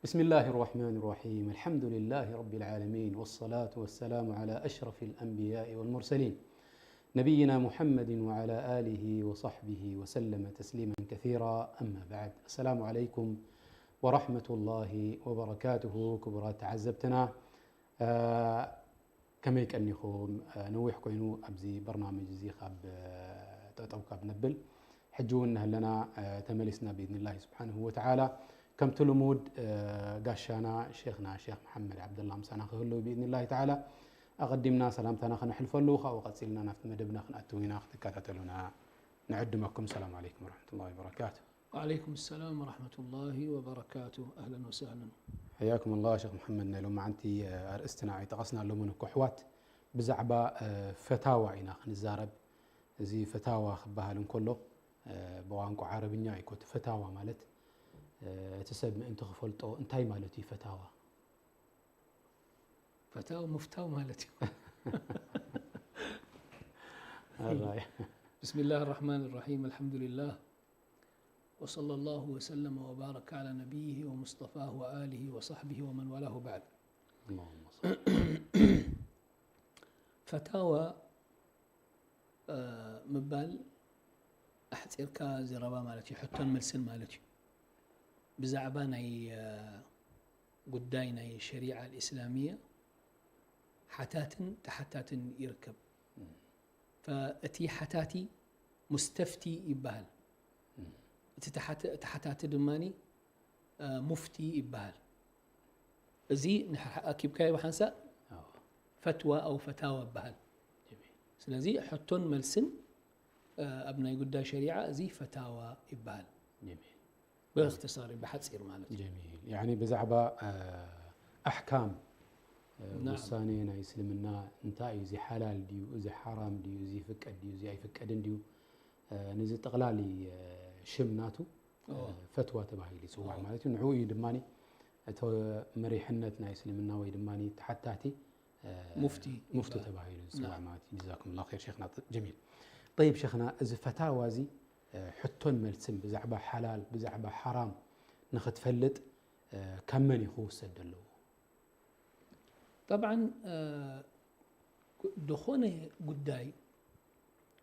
بسم الله الرحمن الرحيم. الحمد لله رب العالمين، والصلاة والسلام على أشرف الأنبياء والمرسلين، نبينا محمد وعلى آله وصحبه وسلم تسليما كثيرا. أما بعد. السلام عليكم ورحمة الله وبركاته. ክቡራት ተዓዘብትና፣ ከመይ ቀኒኹም? ነዊሕ ኮይኑ ኣብዚ በርናምጅ እዚ ካብ ጠጠው ካብ ነብል፣ ሕጂ እውን ንህለና ተመሊስና ብኢዝኒላሂ ስብሓንሁ ወተዓላ። ከምቲ ልሙድ ጋሻና ሼኽና ሼኽ መሓመድ ዓብደላ ምሳና ክህልው ብኢዝኒላሂ ተዓላ። ኣቐዲምና ሰላምታና ከነሕልፈሉ፣ ካብኡ ቀጺልና ናብቲ መደብና ክንኣትው ኢና። ክትከታተሉና ንዕድመኩም። ሰላም ዓለይኩም ወረሕመቱላሂ ወበረካቱ። وعليكم السلام ورحمة الله وبركاته. أهلا وسهلا. حياكم الله شيخ محمد። ናይ ሎማዓንቲ ኣርእስትና ኣይጠቐስናሎምን እኮ ኣሕዋት። ብዛዕባ ፈታዋ ኢና ክንዛረብ። እዚ ፈታዋ ክበሃል እንከሎ ብቋንቋ ዓረብኛ እዩ እኮ እቲ ፈታዋ ማለት። እቲ ሰብ ምእንቲ ክፈልጦ እንታይ ማለት እዩ ፈታዋ? ፈታው ምፍታው ማለት እዩ። ኣራይ። بسم الله الرحمن الرحيم. الحمد لله. وصلى الله وسلم وبارك على نبيه ومصطفاه وآله وصحبه ومن والاه وبعد. اللهم صل. ፈታዋ ምባል ኣሕፂርካ ዘረባ ማለት እዩ። ሕቶን መልስን ማለት እዩ። ብዛዕባ ናይ ጉዳይ ናይ ሸሪዓ ኣልእስላምያ ሓታትን ተሓታትን ይርከብ። እቲ ሓታቲ ሙስተፍቲ ይበሃል። እቲ ተሓታቲ ድማ ሙፍቲ ይበሃል። እዚ ኣኪብካዮ ብሓንሳእ ፈትዋ ኣው ፈታዋ ይበሃል። ስለዚ ሕቶን መልስን ኣብ ናይ ጉዳይ ሸሪዓ እዚ ፈታዋ ይበሃል። ብእክትሳር ብሓፂር ማለት እዩ። ጀሚል። ያኒ ብዛዕባ ኣሕካም፣ ውሳኔ ናይ እስልምና እንታይ እዩ፣ እዚ ሓላል ድዩ፣ እዚ ሓራም ድዩ፣ እዚ ይፍቀድ ድዩ፣ እዚ ኣይፍቀድን ድዩ፣ ነዚ ጠቕላሊ ሽም ናቱ ፈትዋ ተባሂሉ ይፅዋዕ ማለት እዩ። ንዕኡ እዩ ድማ እቲ መሪሕነት ናይ እስልምና ወይ ድማ ተሓታቲ ሙፍቲ ሙፍቲ ተባሂሉ ዝፅዋዕ ማለት እዩ። ጀዛኩም ላ ር ሸይኽና ጀሚል። ጠይብ ሸይኽና፣ እዚ ፈታዋ እዚ ሕቶን መልስን ብዛዕባ ሓላል ብዛዕባ ሓራም ንኽትፈልጥ ካብ መን እዩ ክውሰድ ዘለዎ? ጠብዓን ዝኾነ ጉዳይ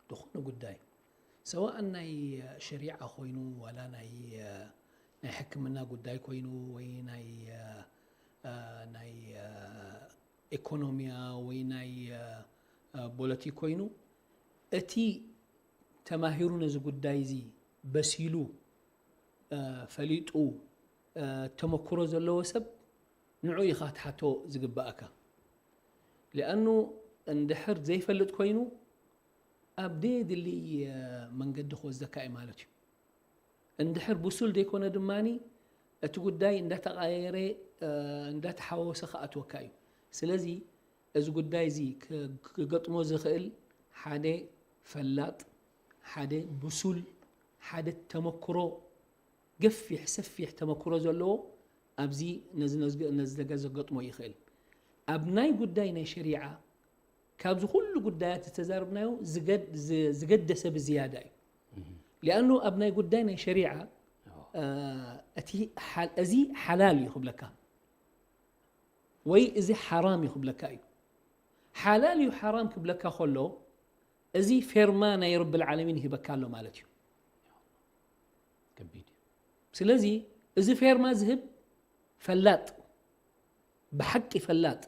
ዝኾነ ጉዳይ ሰዋእ ናይ ሸሪዓ ኮይኑ ዋላ ናይ ናይ ሕክምና ጉዳይ ኮይኑ ወይ ናይ ናይ ኢኮኖሚያ ወይ ናይ ፖለቲክ ኮይኑ እቲ ተማሂሩ ነዚ ጉዳይ እዚ በሲሉ ፈሊጡ ተመክሮ ዘለዎ ሰብ ንዑ ኢኻ ትሓቶ ዝግባእካ። ሊኣኑ እንድሕር ዘይፈልጥ ኮይኑ ኣብ ደየድሊ መንገዲ ክወስደካ እዩ ማለት እዩ። እንድሕር ብሱል ዘይኮነ ድማ እቲ ጉዳይ እንዳተቓየረ እንዳተሓዋወሰ ክኣትወካ እዩ። ስለዚ እዚ ጉዳይ እዚ ክገጥሞ ዝኽእል ሓደ ፈላጥ፣ ሓደ ብሱል፣ ሓደ ተመክሮ ገፊሕ ሰፊሕ ተመክሮ ዘለዎ ኣብዚ ነዚ ነገር ዘገጥሞ ይኽእል። ኣብ ናይ ጉዳይ ናይ ሸሪዓ ካብዚ ኩሉ ጉዳያት ዝተዛረብናዮ ዝገደሰ ብዝያዳ እዩ። ሊኣኑ ኣብ ናይ ጉዳይ ናይ ሸሪዓ እቲ እዚ ሓላል እዩ ክብለካ ወይ እዚ ሓራም እዩ ክብለካ እዩ። ሓላል እዩ ሓራም ክብለካ ከሎ እዚ ፌርማ ናይ ረብል ዓለሚን ይህበካ ኣሎ ማለት እዩ። ከቢድ እዩ። ስለዚ እዚ ፌርማ ዝህብ ፈላጥ ብሓቂ ፈላጥ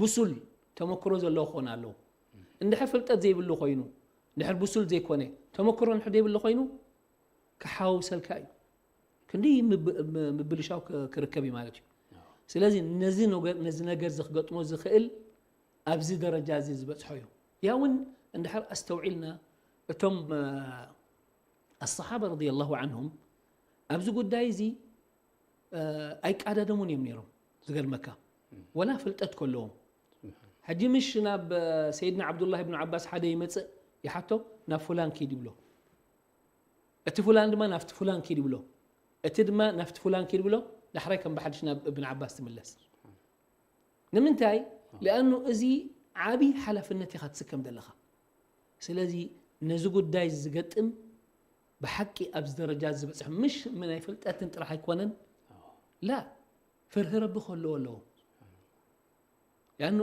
ብሱል ተመክሮ ዘለዎ ክኾን ኣለዎ። እንድሕር ፍልጠት ዘይብሉ ኮይኑ እንድሕር ብሱል ዘይኮነ ተመክሮ እንድሕር ዘይብሉ ኮይኑ ክሓውሰልካ እዩ። ክንዲ ምብልሻው ክርከብ እዩ ማለት እዩ። ስለዚ ነዚ ነገር እዚ ክገጥሞ ዝኽእል ኣብዚ ደረጃ እዚ ዝበፅሖ እዩ። ያ እውን እንድሕር ኣስተውዒልና እቶም ኣሰሓባ ረዲየላሁ ዓንሁም ኣብዚ ጉዳይ እዚ ኣይቃዳደሙን እዮም ነይሮም። ዝገርመካ ወላ ፍልጠት ከለዎም ሕጂ ምሽ ናብ ሰይድና ዓብዱላህ ብን ዓባስ ሓደ ይመፅእ ይሓቶ ናብ ፉላን ኪድ ይብሎ። እቲ ፉላን ድማ ናብቲ ፉላን ኪድ ይብሎ። እቲ ድማ ናብቲ ፉላን ኪድ ይብሎ። ዳሕራይ ከም ብሓድሽ ናብ እብን ዓባስ ትምለስ። ንምንታይ? ሊኣኑ እዚ ዓብዪ ሓላፍነት ኢኻ ትስከም ዘለኻ። ስለዚ ነዚ ጉዳይ ዝገጥም ብሓቂ ኣብዚ ደረጃ ዝበፅሕ ምሽ ናይ ፍልጠትን ጥራሕ ኣይኮነን ላ ፍርሂ ረቢ ክህልዎ ኣለዎ። ያኑ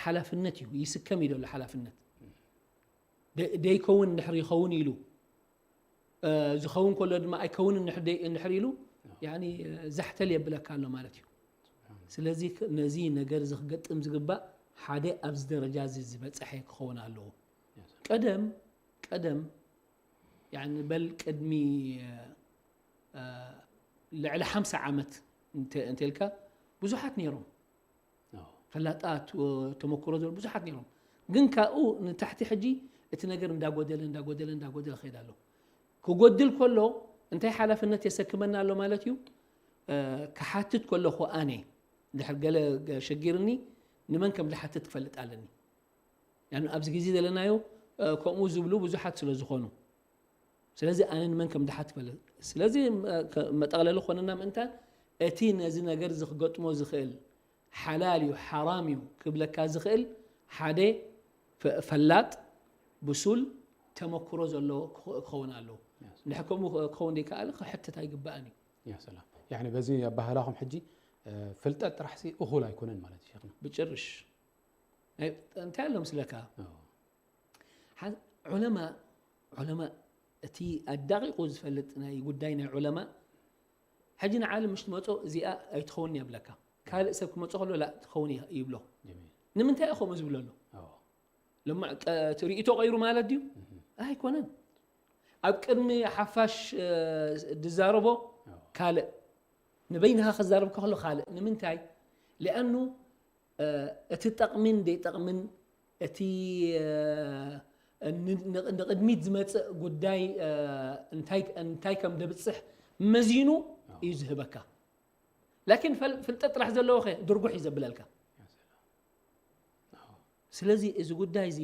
ሓላፍነት እዩ፣ ይስከም እዩ ዘሎ ሓላፍነት። ደይከውን እንድሕር ይኸውን ኢሉ ዝኸውን ከሎ ድማ ኣይከውን እንድሕር ኢሉ ዛሕተል የብለካ ኣሎ ማለት እዩ። ስለዚ ነዚ ነገር እዚ ክገጥም ዝግባእ ሓደ ኣብዚ ደረጃ እዚ ዝበፀሐ ክኸውን ኣለዎ። ቀደም ቀደም በል ቅድሚ ልዕሊ ሓምሳ ዓመት እንተልካ ብዙሓት ነይሮም ፈላጣት ተመክሮ ዘሎ ብዙሓት ነይሮም። ግን ካብኡ ንታሕቲ ሕጂ እቲ ነገር እንዳጎደለ እንዳጎደለ እንዳጎደለ ከይድ ኣሎ። ክጎድል ከሎ እንታይ ሓላፍነት የሰክመና ኣሎ ማለት እዩ? ክሓትት ከለኹ ኣነ ድሕር ገለ ሸጊርኒ ንመን ከም ዝሓትት ክፈልጥ ኣለኒ። ኣብዚ ግዜ ዘለናዮ ከምኡ ዝብሉ ብዙሓት ስለ ዝኾኑ ስለዚ ኣነ ንመን ከም ድሓት ክፈልጥ ስለዚ መጠቕለሊ ኮነና ምእንታን እቲ ነዚ ነገር እዚ ክገጥሞ ዝኽእል ሓላል እዩ ሓራም እዩ ክብለካ ዝኽእል ሓደ ፈላጥ ብሱል ተመክሮ ዘለዎ ክኸውን ኣለዎ። እንድሕር ከምኡ ክኸውን ዘይከኣለ ክሕትት ኣይግባእን እዩ። ያ ሰላም። ያኒ በዚ ኣባህላኹም ሕጂ ፍልጠት ጥራሕሲ እኹል ኣይኮነን ማለት እዩ ሸይኽና። ብጭርሽ። እንታይ ኣሎ ምስለካ? ዑለማ ዑለማ እቲ ኣዳቂቁ ዝፈልጥ ናይ ጉዳይ ናይ ዑለማ ሕጂ ንዓለም ምሽ ትመፆ እዚኣ ኣይትኸውን የብለካ። ካልእ ሰብ ክመፆ ከሎ ላ ትኸውን ይብሎ። ንምንታይ ከምኡ ዝብሎ ኣሎ? ሎማ ርእቶ ቀይሩ ማለት ድዩ? ኣይኮነን። ኣብ ቅድሚ ሓፋሽ ዝዛረቦ ካልእ ንበይንኻ ክዛረብ ከሎ ካልእ ንምንታይ? ሊኣኑ እቲ ጠቕሚን ደይጠቕምን እቲ ንቕድሚት ዝመፅእ ጉዳይ እንታይ ከም ደብፅሕ መዚኑ እዩ ዝህበካ። ላኪን ፍልጠት ጥራሕ ዘለዎ ኸ ድርጉሕ እዩ ዘብለልካ። ስለዚ እዚ ጉዳይ እዚ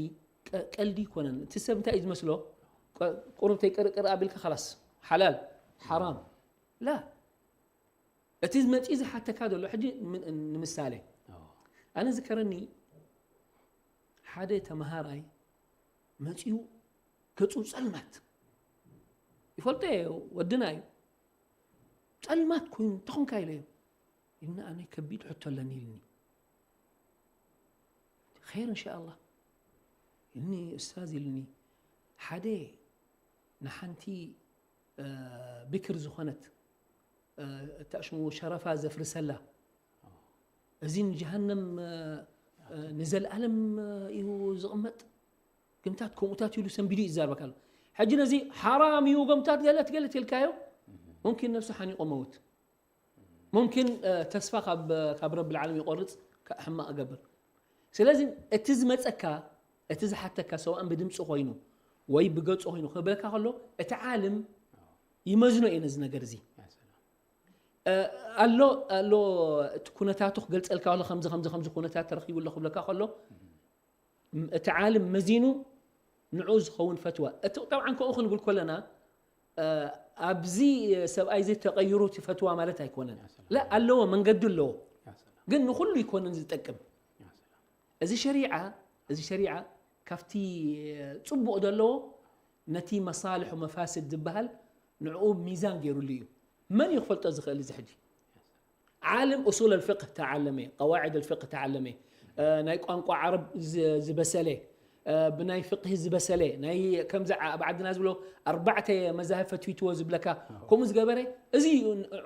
ቀልዲ ይኮነን። እቲ ሰብ እንታይ እዩ ዝመስሎ? ቁሩብ ተይቅርቅር ኣቢልካ ላስ ሓላል ሓራም ላ እቲ መፂኡ ዝሓተካ ዘሎ ሕጂ ንምሳሌ ኣነ ዝከረኒ ሓደ ተምሃራይ መፂኡ ገፁ ፀልማት ይፈልጦ እየ ወድና እዩ ፀልማት ኮይኑ ተኾንካ ኢለ እዩ ኢልና ኣነ ከቢድ ሕቶ ኣለኒ ኢልኒ ኸይር እንሻ ኣላ ኢልኒ እስታዝ ኢልኒ ሓደ ንሓንቲ ብክር ዝኾነት እታ ሽሙ ሸረፋ ዘፍርሰላ እዚ ንጀሃነም ንዘለኣለም እዩ ዝቕመጥ ግምታት ከምኡታት ኢሉ ሰንቢዱ እዩ ዝዛርበካ ኣሎ ሕጂ ነዚ ሓራም እዩ ገምታት ገለት ገለት ኢልካዮ ሙምኪን ነብሱ ሓኒቆ መውት ሙምኪን ተስፋ ካብ ረቢ ልዓለም ይቆርፅ ሕማቕ ገብር ስለዚ እቲ ዝመፀካ እቲ ዝሓተካ ሰዋእን ብድምፂ ኮይኑ ወይ ብገፁ ኮይኑ ክብለካ ከሎ እቲ ዓልም ይመዝኖ እየ ነዚ ነገር እዚ ኣሎ ኣሎ እቲ ኩነታቱ ክገልፀልካ ከሎ ከምዚ ከምዚ ከምዚ ኩነታት ተረኪቡ ኣሎ ክብለካ ከሎ እቲ ዓልም መዚኑ ንዑ ዝኸውን ፈትዋ እቲ ጠብዓን ከምኡ ክንብል ከለና ኣብዚ ሰብኣይ እዚ ተቐይሩ እቲ ፈትዋ ማለት ኣይኮነን ላ ኣለዎ መንገዲ ኣለዎ ግን ንኩሉ ይኮነን ዝጠቅም እዚ ሸሪዓ እዚ ሸሪዓ ካብቲ ፅቡቕ ዘለዎ ነቲ መሳልሕ መፋስድ ዝበሃል ንዕኡ ሚዛን ገይሩሉ እዩ መን እዩ ክፈልጦ ዝኽእል እዚ ሕጂ ዓለም أصول الفقه ተዓለመ قواعد الفقه ተዓለመ ናይ ቋንቋ ዓረብ ዝበሰለ ብናይ ፍቅሂ ዝበሰለ ናይ ከምዚ ኣብ ዓድና ዝብሎ ኣርባዕተ መዛህብ ፈትዊትዎ ዝብለካ ከምኡ ዝገበረ እዚ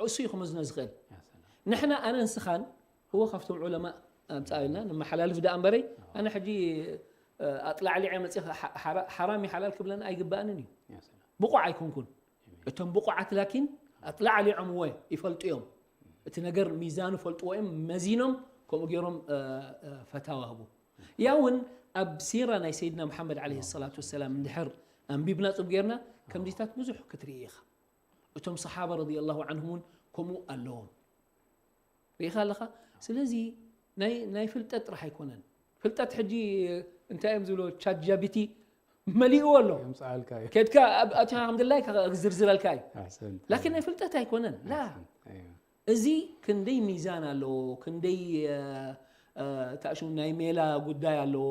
እሱ እዩ ክመዝኖ ዝኽእል ንሕና ኣነ እንስኻን እዎ ካብቶም ዑለማ ኣምፃእልና ንመሓላልፍ ደኣ እምበረይ ኣነ ሕጂ ኣጥላዕሊዐ መፅእ ሓራም ሓላል ክብለና ኣይግባእንን እዩ ብቑዕ ኣይኮንኩን እቶም ብቑዓት ላኪን ኣጥላዕሊዖምዎ ይፈልጡ እዮም እቲ ነገር ሚዛኑ ፈልጥዎ እዮም መዚኖም ከምኡ ገይሮም ፈታዋ ህቡ ያ እውን ኣብ ሲራ ናይ ሰይድና መሓመድ ዓለ ሰላት ወሰላም እንድሕር ኣንቢብና ፅብ ጌርና ከምዚታት ብዙሕ ክትርኢ ኢኻ እቶም ሰሓባ ረዲ ላሁ ዓንሁም እውን ከምኡ ኣለዎም ርኢኻ ኣለኻ ስለዚ ናይ ፍልጠት ጥራሕ ኣይኮነን ፍልጠት ሕጂ እንታይ እዮም ዝብሎ ቻት ጃቢቲ መሊእዎ ኣሎ ከድካ ኣቲኻ ከምድላይ ዝርዝረልካ እዩ ላኪን ናይ ፍልጠት ኣይኮነን ላ እዚ ክንደይ ሚዛን ኣለዎ ክንደይ ተኣሽሙ ናይ ሜላ ጉዳይ ኣለዎ።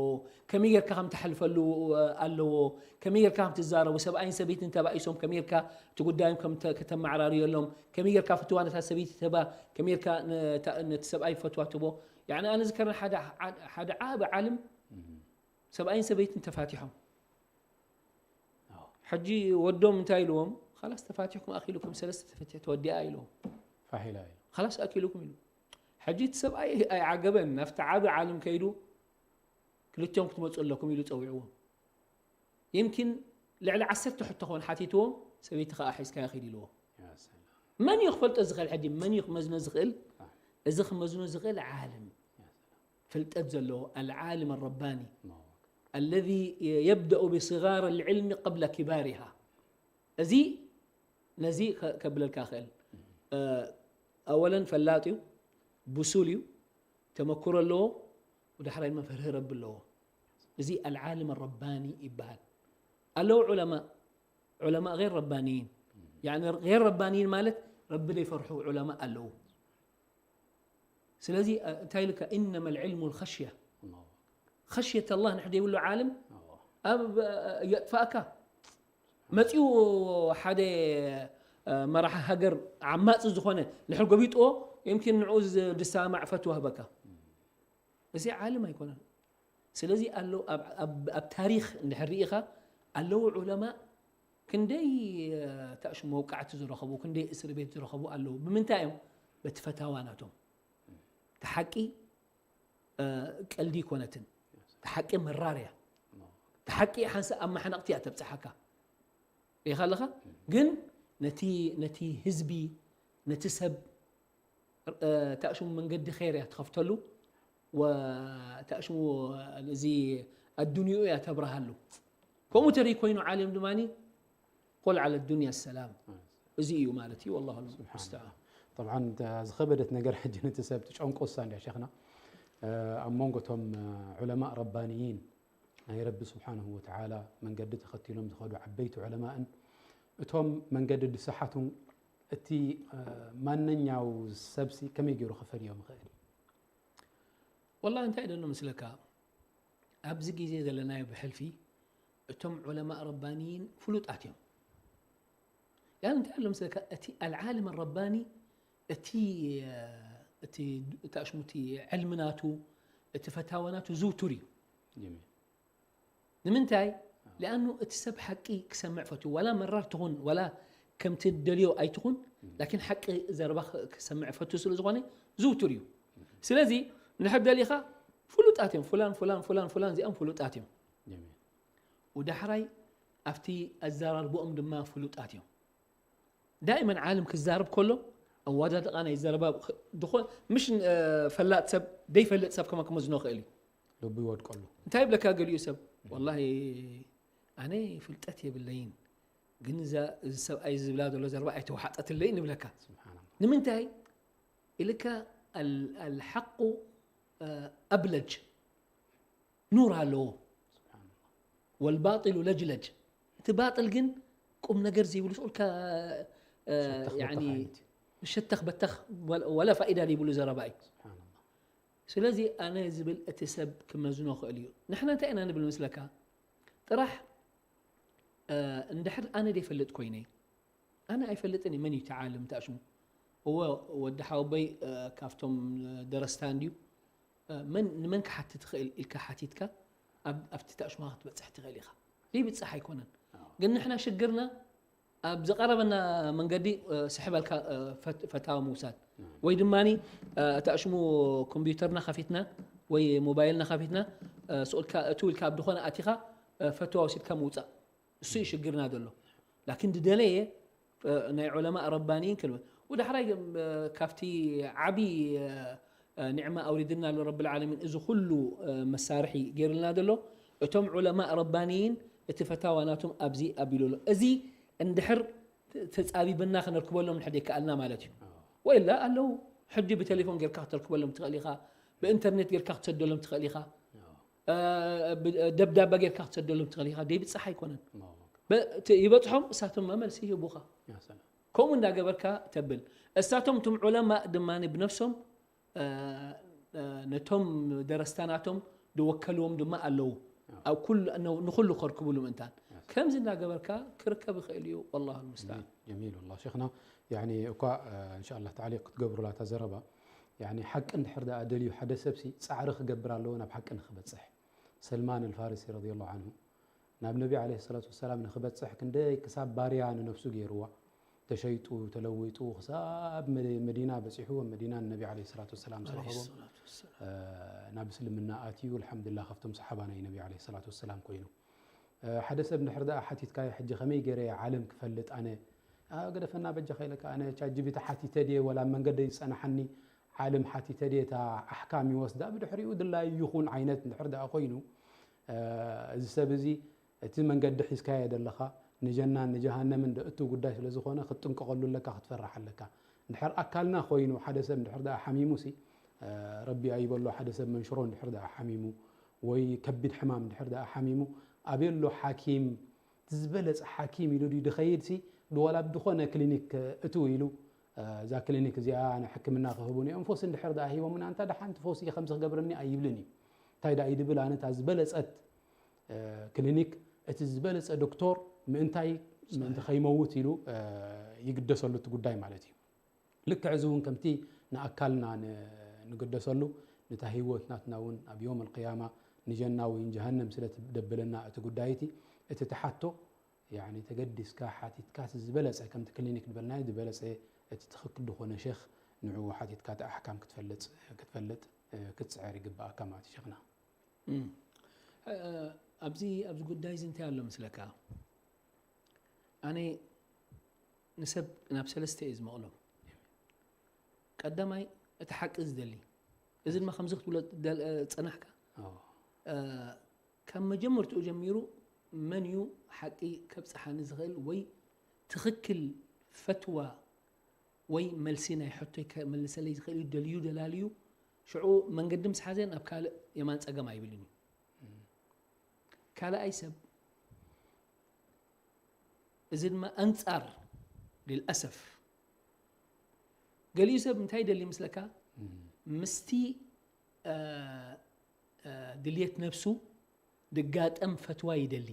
ከመይ ጌርካ ከም ተሕልፈሉ ኣለዎ። ከመይ ጌርካ ከም ትዛረቡ፣ ሰብኣይን ሰበይትን ተባኢሶም ከመይ ጌርካ እቲ ጉዳዮም ከም ከተመዓራርየሎም፣ ከመይ ጌርካ ፍትዋ ነታ ሰበይቲ ትህባ፣ ከመይ ጌርካ ነቲ ሰብኣይ ፈትዋ ትህቦ። ያኒ ኣነ ዝከረኒ ሓደ ዓቢ ዓልም ሰብኣይን ሰበይትን ተፋቲሖም። ሕጂ ወዶም እንታይ ኢልዎም? ኻላስ ተፋቲሕኩም ኣኺሉኩም፣ ሰለስተ ተፈቲሑ ተወዲኣ ኢልዎም። ፋሒላ ኢሉ። ኻላስ ኣኪሉኩም ኢሉ። ሕጂ እቲ ሰብኣይ ኣይዓገበን፣ ናብቲ ዓቢ ዓልም ከይዱ ክልቲኦም ክትመፁ ኣለኩም ኢሉ ፀዊዕዎም። ይምኪን ልዕሊ ዓሰርተ ሕቶ ኾን ሓቲትዎም፣ ሰበይቲ ኸዓ ሒዝካያ ኺድ ኢልዎ። መን እዩ ክፈልጦ ዝኽእል? ሕጂ መን እዩ ክመዝኖ ዝኽእል? እዚ ክመዝኖ ዝኽእል ዓልም ፍልጠት ዘለዎ፣ العالم الرباني الذي يبدأ بصغار العلم قبل كبارها። እዚ ነዚ ከብለልካ ክእል። ኣወለን ፈላጥ እዩ፣ ብሱል እዩ፣ ተመክሮ ኣለዎ፣ ወዳሕራይ ድማ ፍርሂ ረቢ ኣለዎ። እዚ العالم الرباني ይበሃል። ኣለዉ ዑለማ ዑለማ غير ربانيين يعني غير ربانيين ማለት ረቢ ዘይፈርሑ ዑለማ ኣለዉ። ስለዚ እንታይ ኢልካ إنما العلم الخشية خشية الله ንሕ ዘይብሉ ዓልም ኣብ የጥፋእካ። መፂኡ ሓደ መራሒ ሃገር ዓማፂ ዝኾነ ንሕር ጎቢጥዎ يمكن ንዑ ዝሰማማዕ ፈትዋ ህበካ። እዚ ዓልም ኣይኮነን። ስለዚ ኣሎ ኣብ ታሪኽ እንድሕር ርኢኻ ኣለዉ ዑለማእ ክንደይ ታእሽ መውቃዕቲ ዝረኸቡ፣ ክንደይ እስር ቤት ዝረኸቡ ኣለዉ። ብምንታይ እዮም? በቲ ፈታዋ ናቶም። ተሓቂ ቀልዲ ይኮነትን። ተሓቂ መራር እያ። ተሓቂ ሓንሳ ኣብ ማሕናቕቲ እያ ተብፅሓካ። ሪኢኻ ኣለኻ? ግን ነቲ ነቲ ህዝቢ ነቲ ሰብ ታእሽሙ መንገዲ ኸይር እያ ትኸፍተሉ። ወታእሽሙ እዚ ኣዱንዩ እያ ተብርሃሉ። ከምኡ ተሪ ኮይኑ ዓለም ድማ قل على الدنيا السلام እዚ እዩ ማለት እዩ። والله المستعان። طبعا ዝኸበደት ነገር ሕጂ ነቲ ሰብ ትጨንቆ እሳ እንድያ ሸኽና ኣብ መንጎ እቶም ዑለማእ ረባንይን ናይ ረቢ ስብሓንሁ ወተዓላ መንገዲ ተኸቲሎም ዝኸዱ ዓበይቲ ዑለማእን እቶም መንገዲ ዝሰሓቱን እቲ ማንኛው ሰብሲ ከመይ ገይሩ ክፈልዮም ይኽእል? ወላ እንታይ ደሎ ምስለካ ኣብዚ ግዜ ዘለናዮ ብሕልፊ እቶም ዑለማእ ረባንይን ፍሉጣት እዮም። ያን እንታይ ኣሎ ምስለካ እቲ ኣልዓልም ረባኒ እቲ እቲ ታሽሙቲ ዕልምናቱ እቲ ፈታወናቱ ዝውቱር እዩ። ንምንታይ? ሊኣኑ እቲ ሰብ ሓቂ ክሰምዕ ፈትዩ ዋላ መራር ትኹን ዋላ ከምቲ ደልዮ ኣይትኹን ላኪን ሓቂ ዘረባ ክሰምዕ ፈትዩ ስለ ዝኾነ ዝውቱር እዩ። ስለዚ ንሕር ደሊኻ ፍሉጣት እዮም። ፉላን ፉላን ፉላን ፉላን እዚኦም ፍሉጣት እዮም። ወዳሕራይ ኣብቲ ኣዘራርብኦም ድማ ፍሉጣት እዮም። ዳእመን ዓለም ክዛረብ ከሎ ኣዋዳድቓ ናይ ዘረባ ድኾ ምሽ ፈላጥ ሰብ ደይፈልጥ ሰብ ከማ ክመዝኖ ክእል እዩ። ልቡ ይወድቀሉ። እንታይ ይብለካ ገሊኡ ሰብ ወላሂ ኣነ ፍልጠት የብለይን ግን እዚ ሰብኣይ ዝብላ ዘሎ ዘረባ ኣይተዋሓጠትለይን ይብለካ። ንምንታይ ኢልካ ኣልሓቁ ኣብለጅ ኑር ኣለዎ። ወልባጢሉ ለጅለጅ እቲ ባጢል ግን ቁም ነገር ዘይብሉ ስኡልካ ሸተኽ በተኽ ወላ ፋኢዳ ዘይብሉ ዘረባ እዩ። ስለዚ ኣነ ዝብል እቲ ሰብ ክመዝኖ ክእል እዩ። ንሕና እንታይ ኢና ንብል መስለካ? ጥራሕ እንድሕር ኣነ ዘይፈልጥ ኮይነ ኣነ ኣይፈልጥን እየ መን እዩ ተዓልም ተኣሽሙ እወ ወዲ ሓወቦይ ካብቶም ደረስታ እንድዩ መን ንመን ክሓትት ይኽእል ኢልካ ሓቲትካ ኣብቲ ተኣሽሙኻ ክትበፅሕ ትኽእል ኢኻ። ዘይብፅሕ ኣይኮነን ግን ንሕና ሽግርና ኣብ ዝቐረበና መንገዲ ስሕበልካ ፈታዊ ምውሳድ ወይ ድማ ተኣሽሙ ኮምፒውተርና ከፊትና ወይ ሞባይልና ከፊትና ስኡልካ እቱ ኢልካ ኣብ ዝኾነ ኣቲኻ ፈትዋ ወሲድካ ምውፃእ እሱ እዩ ሽግርና ዘሎ። ላኪን ድደለየ ናይ ዑለማእ ረባንይን ክንብል ወዳሕራይ ካብቲ ዓብዪ ኒዕማ ኣውሪድና ኣሎ ረብል ዓለሚን እዚ ኩሉ መሳርሒ ገይሩልና ዘሎ እቶም ዑለማእ ረባንይን እቲ ፈታዋ ናቶም ኣብዚ ኣቢሉ ኣሎ። እዚ እንድሕር ተፃቢብና ክነርክበሎም ንሕድ ይከኣልና ማለት እዩ። ወይላ ኣለዉ ሕጂ ብቴሌፎን ጌርካ ክተርክበሎም ትኽእል ኢኻ፣ ብኢንተርኔት ጌርካ ክትሰደሎም ትኽእል ኢኻ። ደብዳባ ጌርካ ክትሰደሎም ትኽእል ኢኻ። ደይብፅሕ ኣይኮነን። ይበፅሖም እሳቶም መልሲ ይህቡኻ። ከምኡ እንዳገበርካ ተብል። እሳቶም እቶም ዑለማእ ድማ ብነፍሶም ነቶም ደረስታ ናቶም ዝወከልዎም ድማ ኣለዉ። ኣብ ኩሉ፣ ንኹሉ ከርክብሉ ምእንታን። ከምዚ እናገበርካ ክርከብ ይኽእል እዩ። والله المستعان። جميل والله شيخنا. يعني እኳ إن شاء الله تعليق ክትገብሩላ እታ ዘረባ، يعني ሓቂ እንድሕር ደኣ ደልዩ ሓደ ሰብሲ ጻዕሪ ክገብር ኣለዎ ናብ ሓቂ ንኽበጽሕ። ሰልማን الفارسي رضي الله عنه ናብ ነቢ عليه الصلاة والسلام ንኽበጽሕ ክንደይ ክሳብ ባርያ ንነፍሱ ገይርዋ። ተሸይጡ ተለዊጡ ክሳብ መዲና በጺሑ፣ ኣብ መዲና ንነቢ عليه الصلاة والسلام ዝረኸቦም ናብ እስልምና ኣትዩ። الحمد لله ካብቶም صحابة ናይ ነቢ عليه الصلاة والسلام ኮይኑ። ሓደ ሰብ እንድሕር ደኣ ሓቲትካዮ ሕጂ ከመይ ገይረ ዓለም ክፈልጥ ኣነ፣ ገደፈና በጃኻ ኢለካ፣ ኣነ ቻት ጂ ቢ ቲ ሓቲተ ድየ ወላ ኣብ መንገደይ ዝጸናሓኒ ዓልም ሓቲተ ድየ እታ ኣሕካም ይወስዳ፣ ብድሕሪኡ ድላዩ ይኹን ዓይነት እንድሕር ደኣ ኮይኑ፣ እዚ ሰብ እዚ እቲ መንገዲ ሒዝካዮ ዘለኻ ንጀናን ንጀሃነምን ደእቱ ጉዳይ ስለ ዝኾነ ክትጥንቀቐሉ ኣለካ፣ ክትፈርሕ ኣለካ። እንድሕር ኣካልና ኮይኑ ሓደ ሰብ እንድሕር ደኣ ሓሚሙሲ፣ ረቢ ኣይበሎ፣ ሓደ ሰብ መንሽሮ እንድሕር ደኣ ሓሚሙ ወይ ከቢድ ሕማም እንድሕር ደኣ ሓሚሙ ኣበየሎ ሓኪም፣ እቲ ዝበለጸ ሓኪም ኢሉ ድዩ ድኸይድሲ፣ ድዋላ ብድኾነ ክሊኒክ እትው ኢሉ፣ እዛ ክሊኒክ እዚኣ ንሕክምና ክህቡኒ እዮም፣ ፈውሲ እንድሕር ደኣ ሂቦምና፣ እንታ ደሓን እቲ ፈውሲ ከምዚ ክገብረኒ ኣይብልን እዩ። እንታይ ደኣ እዩ ድብል፣ ኣነ እታ ዝበለጸት ክሊኒክ፣ እቲ ዝበለጸ ዶክቶር ምእንታይ፣ ምእንቲ ከይመውት ኢሉ ይግደሰሉ እቲ ጉዳይ ማለት እዩ። ልክዕ እዚ እውን ከምቲ ንኣካልና ንግደሰሉ፣ ንታ ህይወት ናትና እውን ኣብ يوم القيامة ንጀና ወይ ንጀሃነም ስለ ደብለና እቲ ጉዳይ እቲ፣ እቲ ትሓቶ يعني ተገዲስካ ሓቲትካ እቲ ዝበለጸ ከምቲ ክሊኒክ ዝበልናዮ ዝበለጸ እቲ ትኽክል ዝኾነ ሸኽ ንዕኡ ሓቲትካ እቲ ኣሕካም ክትፈልጥ ክትፈልጥ ክትጽዕር ይግባኣካ ማለት እዩ ሸኽና። ኣብዚ ኣብዚ ጉዳይ እዚ እንታይ ኣሎ መስለካ? ኣነ ንሰብ ናብ ሰለስተ እየ ዝመቕሎም። ቀዳማይ እቲ ሓቂ ዝደሊ፣ እዚ ድማ ከምዚ ክትብሎ ዝጸናሕካ፣ ካብ መጀመርትኡ ጀሚሩ መን እዩ ሓቂ ከብጽሓኒ ዝኽእል ወይ ትኽክል ፈትዋ ወይ መልሲ ናይ ሕቶይ ከመልሰለይ ዝኽእል እዩ ደልዩ ደላልዩ ሽዑ መንገዲ ምስ ሓዘ ናብ ካልእ የማን ጸገም ኣይብልን እዩ። ካልኣይ ሰብ እዚ ድማ ኣንጻር ልልኣሰፍ ገሊኡ ሰብ እንታይ ይደሊ ምስለካ ምስቲ ድልየት ነብሱ ድጋጠም ፈትዋ ይደሊ።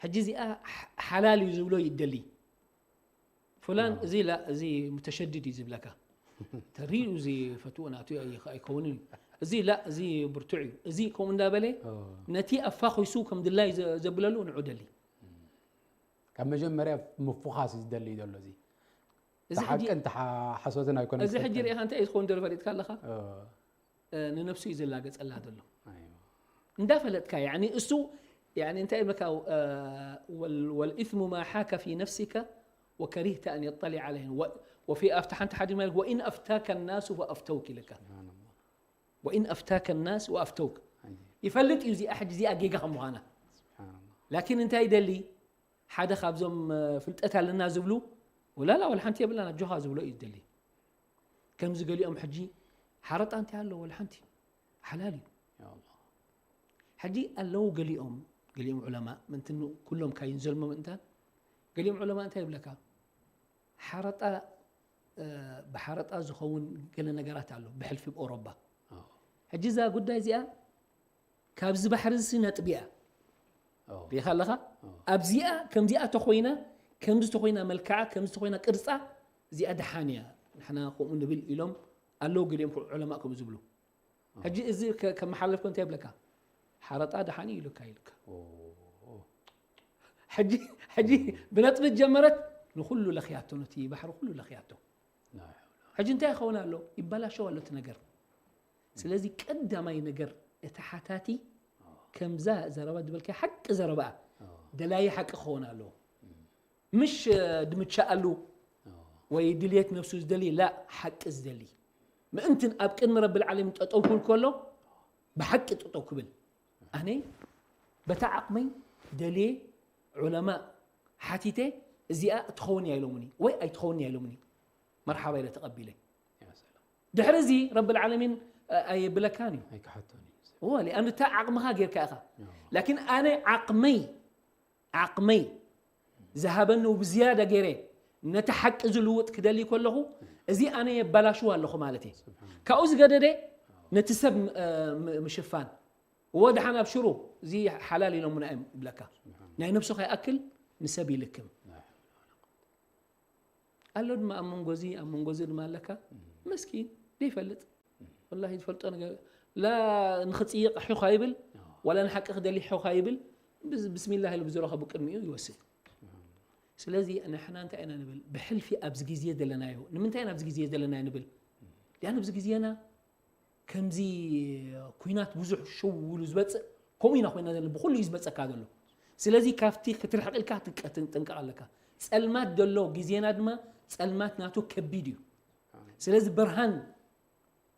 ሕጂ እዚኣ ሓላል እዩ ዝብሎ ይደሊ። ፍላን እዚ ላ እዚ ሙተሸድድ እዩ ዝብለካ ተሪኡ እዚ ፈትዎ ናቱ ኣይከውንን እዩ። እዚ ላ እዚ ብርቱዕ እዩ። እዚ ከምኡ እንዳበለ ነቲ ኣፋኺሱ ከም ድላይ ዘብለሉ ንዑ ደሊ። ካብ መጀመርያ ምፉኻስ እዩ ዝደሊ ዘሎ እዚ። እዚ ሓቂ እንተ ሓሶትን ኣይኮነ። እዚ ሕጂ ሪኢኻ እንታይ እዩ ዝኸውን ዘሎ ፈሊጥካ ኣለኻ? ንነብሱ እዩ ዘላገጸላ ዘሎ። እንዳፈለጥካ ያኒ እሱ ያኒ እንታይ ይብለካ والإثم ما حاك في نفسك وكرهت أن يطلع عليه وفي ኣብቲ ሓንቲ ሓዲስ ማለት وإن أفتاك الناس فأفتوك ኢለካ። وإن أفتاك الناس وأفتوك ይፈልጥ እዩ እዚኣ ሕጂ እዚኣ ጌጋ ከም ምዃና ላኪን እንታይ ይደሊ ሓደ ካብዞም ፍልጠት ኣለና ዝብሉ ወላላ ወላ ሓንቲ የብላን ኣጆኻ ዝብሎ እዩ ዝደሊ። ከምዚ ገሊኦም ሕጂ ሓረጣ እንታይ ኣለዎ ወላ ሓንቲ ሓላል እዩ። ሕጂ ኣለዉ ገሊኦም ገሊኦም ዑለማ ምእንቲ ኩሎም ካይንዘልሞ ምእንታን ገሊኦም ዑለማ እንታይ ይብለካ ሓረጣ ብሓረጣ ዝኸውን ገለ ነገራት ኣሎ ብሕልፊ ብኦሮባ። ሕጂ እዛ ጉዳይ እዚኣ ካብዚ ባሕሪ እዚ ነጥቢ እያ። ሪኢኻ ኣለኻ ኣብዚኣ ከምዚኣ ተኾይና ከምዚ ተኾይና መልክዓ ከምዚ ተኾይና ቅርፃ እዚኣ ደሓን እያ ንሕና ከምኡ ንብል ኢሎም ኣለዉ ገሊኦም ዑለማእ ከምኡ ዝብሉ። ሕጂ እዚ ከመሓለፍኮ እንታይ ይብለካ ሓረጣ ደሓን እዩ ኢሉካ ኢልካ። ሕጂ ብነጥቢ ጀመረት ንኩሉ ለኽያቶ ነቲ ባሕሪ ኩሉ ለኽያቶ። ሕጂ እንታይ ይኸውን ኣሎ ይበላሸው ኣሎ እቲ ነገር። ስለዚ ቀዳማይ ነገር እቲ ሓታቲ ከምዛ ዘረባ ዝበልካ ሓቂ ዘረባ ደላይ ሓቂ ክኸውን ኣለዎ። ምሽ ድምቻ ኣሉ ወይ ድልየት ነፍሱ ዝደሊ ላ ሓቂ ዝደሊ ምእንትን ኣብ ቅድሚ ረብል ዓለሚን ጠጠው ክብል ከሎ ብሓቂ ጠጠው ክብል ኣነ በታ ዓቕመይ ደልየ ዑለማ ሓቲተ እዚኣ ትኸውን እያ ኢሎምኒ ወይ ኣይትኸውን እያ ኢሎምኒ መርሓባ ኢለ ተቐቢለ። ድሕሪ እዚ ረብል ዓለሚን ኣይብለካን እዩ። ኣይክሓቶን እዩ። እወ ሊኣኑ እታ ዓቕምኻ ጌርካ ኢኻ። ላኪን ኣነ ዓቕመይ ዓቕመይ ዝሃበኒ ብዝያዳ ገይረ ነቲ ሓቂ ዝልውጥ ክደሊ ከለኹ እዚ ኣነ የባላሽው ኣለኹ ማለት እዩ። ካብኡ ዝገደደ ነቲ ሰብ ምሽፋን፣ ወድሓን ኣብሽሩ፣ እዚ ሓላል ኢሎምና እዮም ይብለካ። ናይ ነብስኻ ይኣክል ንሰብ ይልክም ኣሎ ድማ ኣብ መንጎዚ ኣብ መንጎዚ ድማ ኣለካ። መስኪን ዘይፈልጥ፣ ወላሂ ዝፈልጦ ነገር ላ፣ ንኽፅይቕ ሑኻ ይብል፣ ዋላ ንሓቂ ክደሊ ሑኻ ይብል። ብስሚላህ ኢሉ ብዝረኸቡ ቅድሚኡ ይወስድ። ስለዚ ንሕና እንታይ ኢና ንብል? ብሕልፊ ኣብዚ ግዜ ዘለናዮ፣ ንምንታይ ኢና ኣብዚ ግዜ ዘለናዮ ንብል? ያን ኣብዚ ግዜና ከምዚ ኩናት ብዙሕ ሽው ኢሉ ዝበፅእ፣ ከምኡ ኢና ኮይና ዘለና፣ ብኩሉ እዩ ዝበፀካ ዘሎ። ስለዚ ካብቲ ክትርሕቕ ኢልካ ትቀ-፣ ትጥንቀቕ ኣለካ። ፀልማት ዘሎ ግዜና ድማ ፀልማት ናቱ ከቢድ እዩ። ስለዚ ብርሃን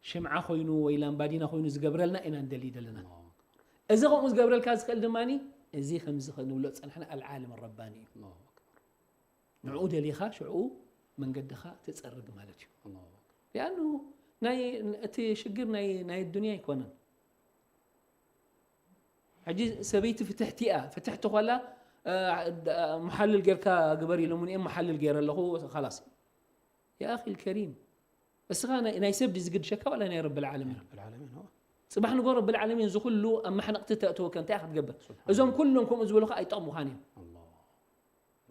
ሽምዓ ኮይኑ ወይ ላምባዲና ኮይኑ ዝገብረልና ኢና እንደሊ ዘለና። እዚ ከምኡ ዝገብረልካ ዝኽእል ድማ እዚ ከምዚ ክንብሎ ዝፀናሕና ኣልዓለም ረባኒ እዩ። ንዕኡ ደሊኻ ሽዕኡ መንገድኻ ትፀርግ ማለት እዩ። ሊኣኑ ናይ እቲ ሽግር ናይ ናይ ዱንያ ኣይኮነን። ሕጂ ሰበይቲ ፍትሕቲ እያ። ፍትሕቲ ኾላ መሓልል ጌርካ ግበር ኢሎሙኒ እዮም፣ መሓልል ገይረ ኣለኹ። ኸላስ። ያ ኣኺ ልከሪም፣ እስኻ ናይ ናይ ሰብ ድዩ ዝግድሸካ ዋላ ናይ ረብል ዓለሚን? ረብል ዓለሚን፣ ሆ። ፅባሕ ንጎ ረብል ዓለሚን እዚ ኩሉ ኣብ ማሕነቕቲ ተእትወካ እንታይ ክትገብር? እዞም ኩሎም ከምኡ ዝበሉኻ ኣይጠቕሙኻን እዮም። ኣላህ፣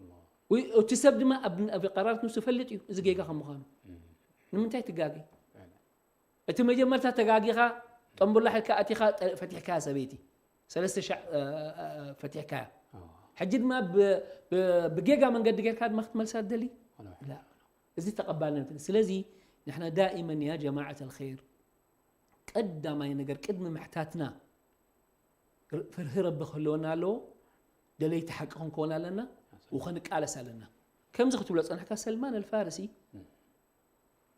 ኣላህ። ወይ እቲ ሰብ ድማ ኣብ ኣብ ቀራርት ንሱ ይፈልጥ እዩ እዚ ጌጋ ከም ምዃኑ። ንምንታይ ትጋገ? እቲ መጀመርታ ተጋጊኻ ጠምቡላ ሒዝካ ኣቲኻ ጠ-፣ ፈቲሕካያ ሰበይቲ። ሰለስተ ሻዕ፣ እ፣ እ፣ እ፣ ፈቲሕካያ። ኣዎ። ሕጂ ድማ ብ-፣ ብ-፣ ብጌጋ መንገዲ ጌርካ ድማ ክትመልሳ ትደሊ? ወላ ላ። እዚ ተቐባልነት። ስለዚ ንሕና ዳኢመን ያ ጀማዓት ኣልኸይር ቀዳማይ ነገር ቅድሚ ምሕታትና ር-፣ ፍርሂ ረቢ ክህልወና ኣለዎ። ደለይቲ ሓቂ ክንከውን ኣለና። ወኸንቃለስ ኣለና። ከምዚ ክትብሎ ጸንሕካ ሰልማን ኣልፋርሲ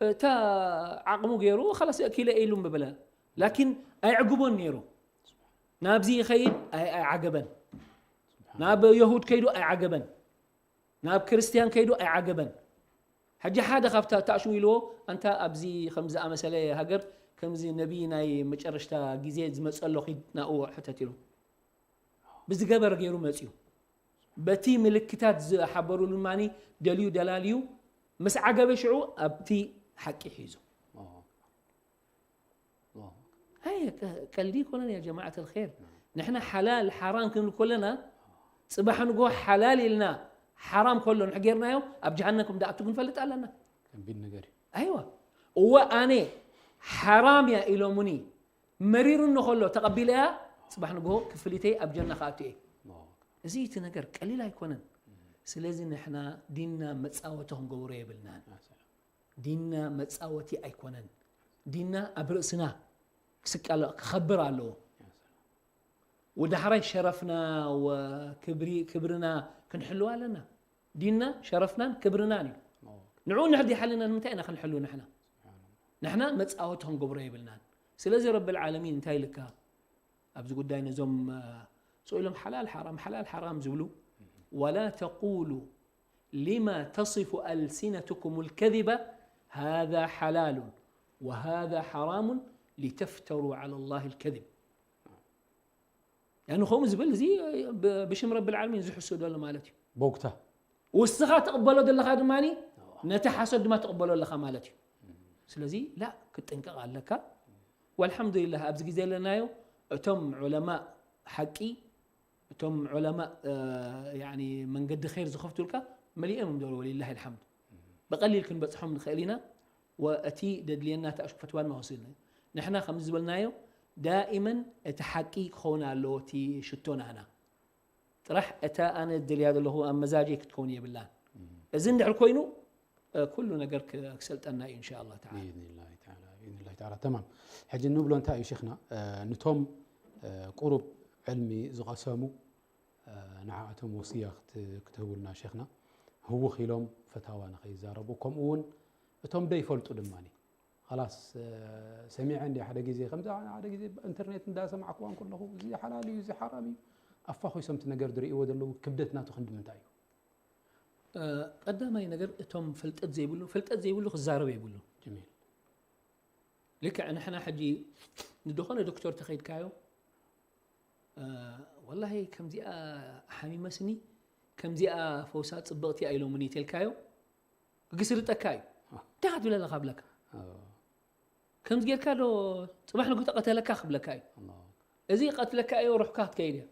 እታ ዓቕሙ ገይሩ ኸላስ ኣኪለ ኢሉ ምበለ። ላኪን ኣይዕግቦን ነይሩ። ናብዚ ይኸይድ ኣይ-፣ ኣይዓገበን። ናብ የሁድ ከይዱ ኣይዓገበን። ናብ ክርስትያን ከይዱ ኣይዓገበን። ሕጂ ሓደ ካብታ ታሽው ኢልዎ ኣንታ ኣብዚ ከም ዝኣመሰለ ሃገር ከምዚ ነቢ ናይ መጨረሽታ ግዜ ዝመጸሎ ኺድ ናኡ ሕተት ኢሉ። ብዝገበር ገይሩ መጽዩ። በቲ ምልክታት ዝሓበሩሉ ማኒ ደልዩ ደላልዩ ምስ ዓገበ ሽዑ ኣብቲ ሓቂ ሒዙ። ኣይ ቀ-፣ ቀልዲ ይኮነን ያ ጀማዓት ኣልኸይር። ንሕና ሓላል ሓራም ክንብል ከለና ጽባሕ ንጎ ሓላል ኢልና ሓራም ከሎ ንሕጌርናዮ ኣብ ጀሃነም ከም ደኣቱ ክንፈልጥ ኣለና። ከቢድ ነገር እዩ። ኣይዋ እወ ኣነ ሓራም እያ ኢሎሙኒ መሪሩ እንከሎ ተቐቢለያ ጽባሕ ንጎ ክፍሊተይ ኣብ ጀና ክኣቱ እየ። ኣላሁ እዚ እቲ ነገር ቀሊል ኣይኮነን። ስለዚ ንሕና ዲንና መጻወቲ ክንገብሮ የብልናን። ኣክበር። ዲንና መጻወቲ ኣይኮነን። ዲንና ኣብ ርእስና ክስቀል ክኸብር ኣለዎ። ወዳሕራይ ሸረፍና ወክብሪ ክብርና ክንሕልው ኣለና። ዲንና ሸረፍናን ክብርናን እዩ። ንዑ ንሕዲ ሓልና ንምንታይ ኢና ክንሕሉ ንሕና? ንሕና መጻወቲ ክንገብሮ የብልናን። ስለዚ ረብል ዓለሚን እንታይ ኢልካ ኣብዚ ጉዳይ ነዞም እ፣ ስኢሎም ሓላል ሓራም ሓላል ሓራም ዝብሉ ولا تقولوا لما تصف ألسنتكم الكذب هذا حلال وهذا حرام لتفتروا على الله الكذب። ያኒ ከምኡ ዝብል እዚ ብ-፣ ብሽም ረብል ዓለሚን ዝሕሱ ደሎ ማለት እዩ። ቦግታ ውስኻ ትቕበሎ ዘለኻ ድማ ነቲ ሓሶት ድማ ትቕበሎ ኣለኻ ማለት እዩ። ስለዚ ላ ክትጥንቀቕ ኣለካ። ወልሓምዱሊላህ ኣብዚ ግዜ ዘለናዮ እቶም ዑለማእ ሓቂ እቶም ዑለማእ እ፣ ያኒ መንገዲ ኸይር ዝኸፍቱልካ መሊኦም እዮም ዘለዉ ወሊላሂ ልሓምድ። ብቐሊል ክንበፅሖም ንኽእል ኢና። ወእቲ ደድልየና እቲ ኣሽኩ ፈትዋ ድማ ወሲድና ንሕና ከምዚ ዝበልናዮ ዳኢመን እቲ ሓቂ ክኸውን ኣለዎ እቲ ሽቶ ናህና ጥራሕ እታ ኣነ ዝደልያ ዘለኹ ኣብ መዛጀይ ክትከውን የብላን። እዚ እንድሕር ኮይኑ እ፣ ኩሉ ነገር ክ-፣ ክሰልጠና እዩ እንሻ ኣላህ ተዓላ። ብኢዝኒላሂ ተዓላ ብኢዝኒላሂ ተዓላ። ተማም። ሕጂ ንብሎ እንታይ እዩ ሸይኽና እ፣ ንቶም እ፣ ቁሩብ ዕልሚ ዝቐሰሙ እ፣ ንዓኣቶም ወስያ ክት-፣ ክትህቡልና ሸይኽና ህውኽ ኢሎም ፈታዋ ንኸይዛረቡ ከምኡ እውን እቶም ደይፈልጡ ድማ ኸላስ እ፣ ሰሚዐ እንዲ ሓደ ግዜ ከምዚ ሓደ ግዜ ኢንተርኔት እንዳሰማዕክዋ እንከለኹ እዚ ሓላል እዩ እዚ ሓራም እዩ ኣፋኺሶም እቲ ነገር ዝርእይዎ ዘለዉ ክብደት ናቱ ክንዲ ምንታይ እዩ? እ፣ ቀዳማይ ነገር እቶም ፍልጠት ዘይብሉ ፍልጠት ዘይብሉ ክዛረብ የብሉ። ጀሚል ልክዕ ንሕና ሕጂ ንድኾነ ዶክተር ተኸይድካዮ እ፣ ወላሂ ከምዚኣ ሓሚመስኒ ከምዚኣ ፈውሳ ጽብቕቲ እያ ኢሎምኒ ተልካዮ ክግስርጠካ እዩ። እንታይ ክትብል ኣለካ ብለካ? ከምዚ ጌርካ ዶ ጽባሕ ንግሆ ቀተለካ ክብለካ እዩ። እዚ ቀትለካ እዩ፣ ሩሕካ ክትከይድ እያ።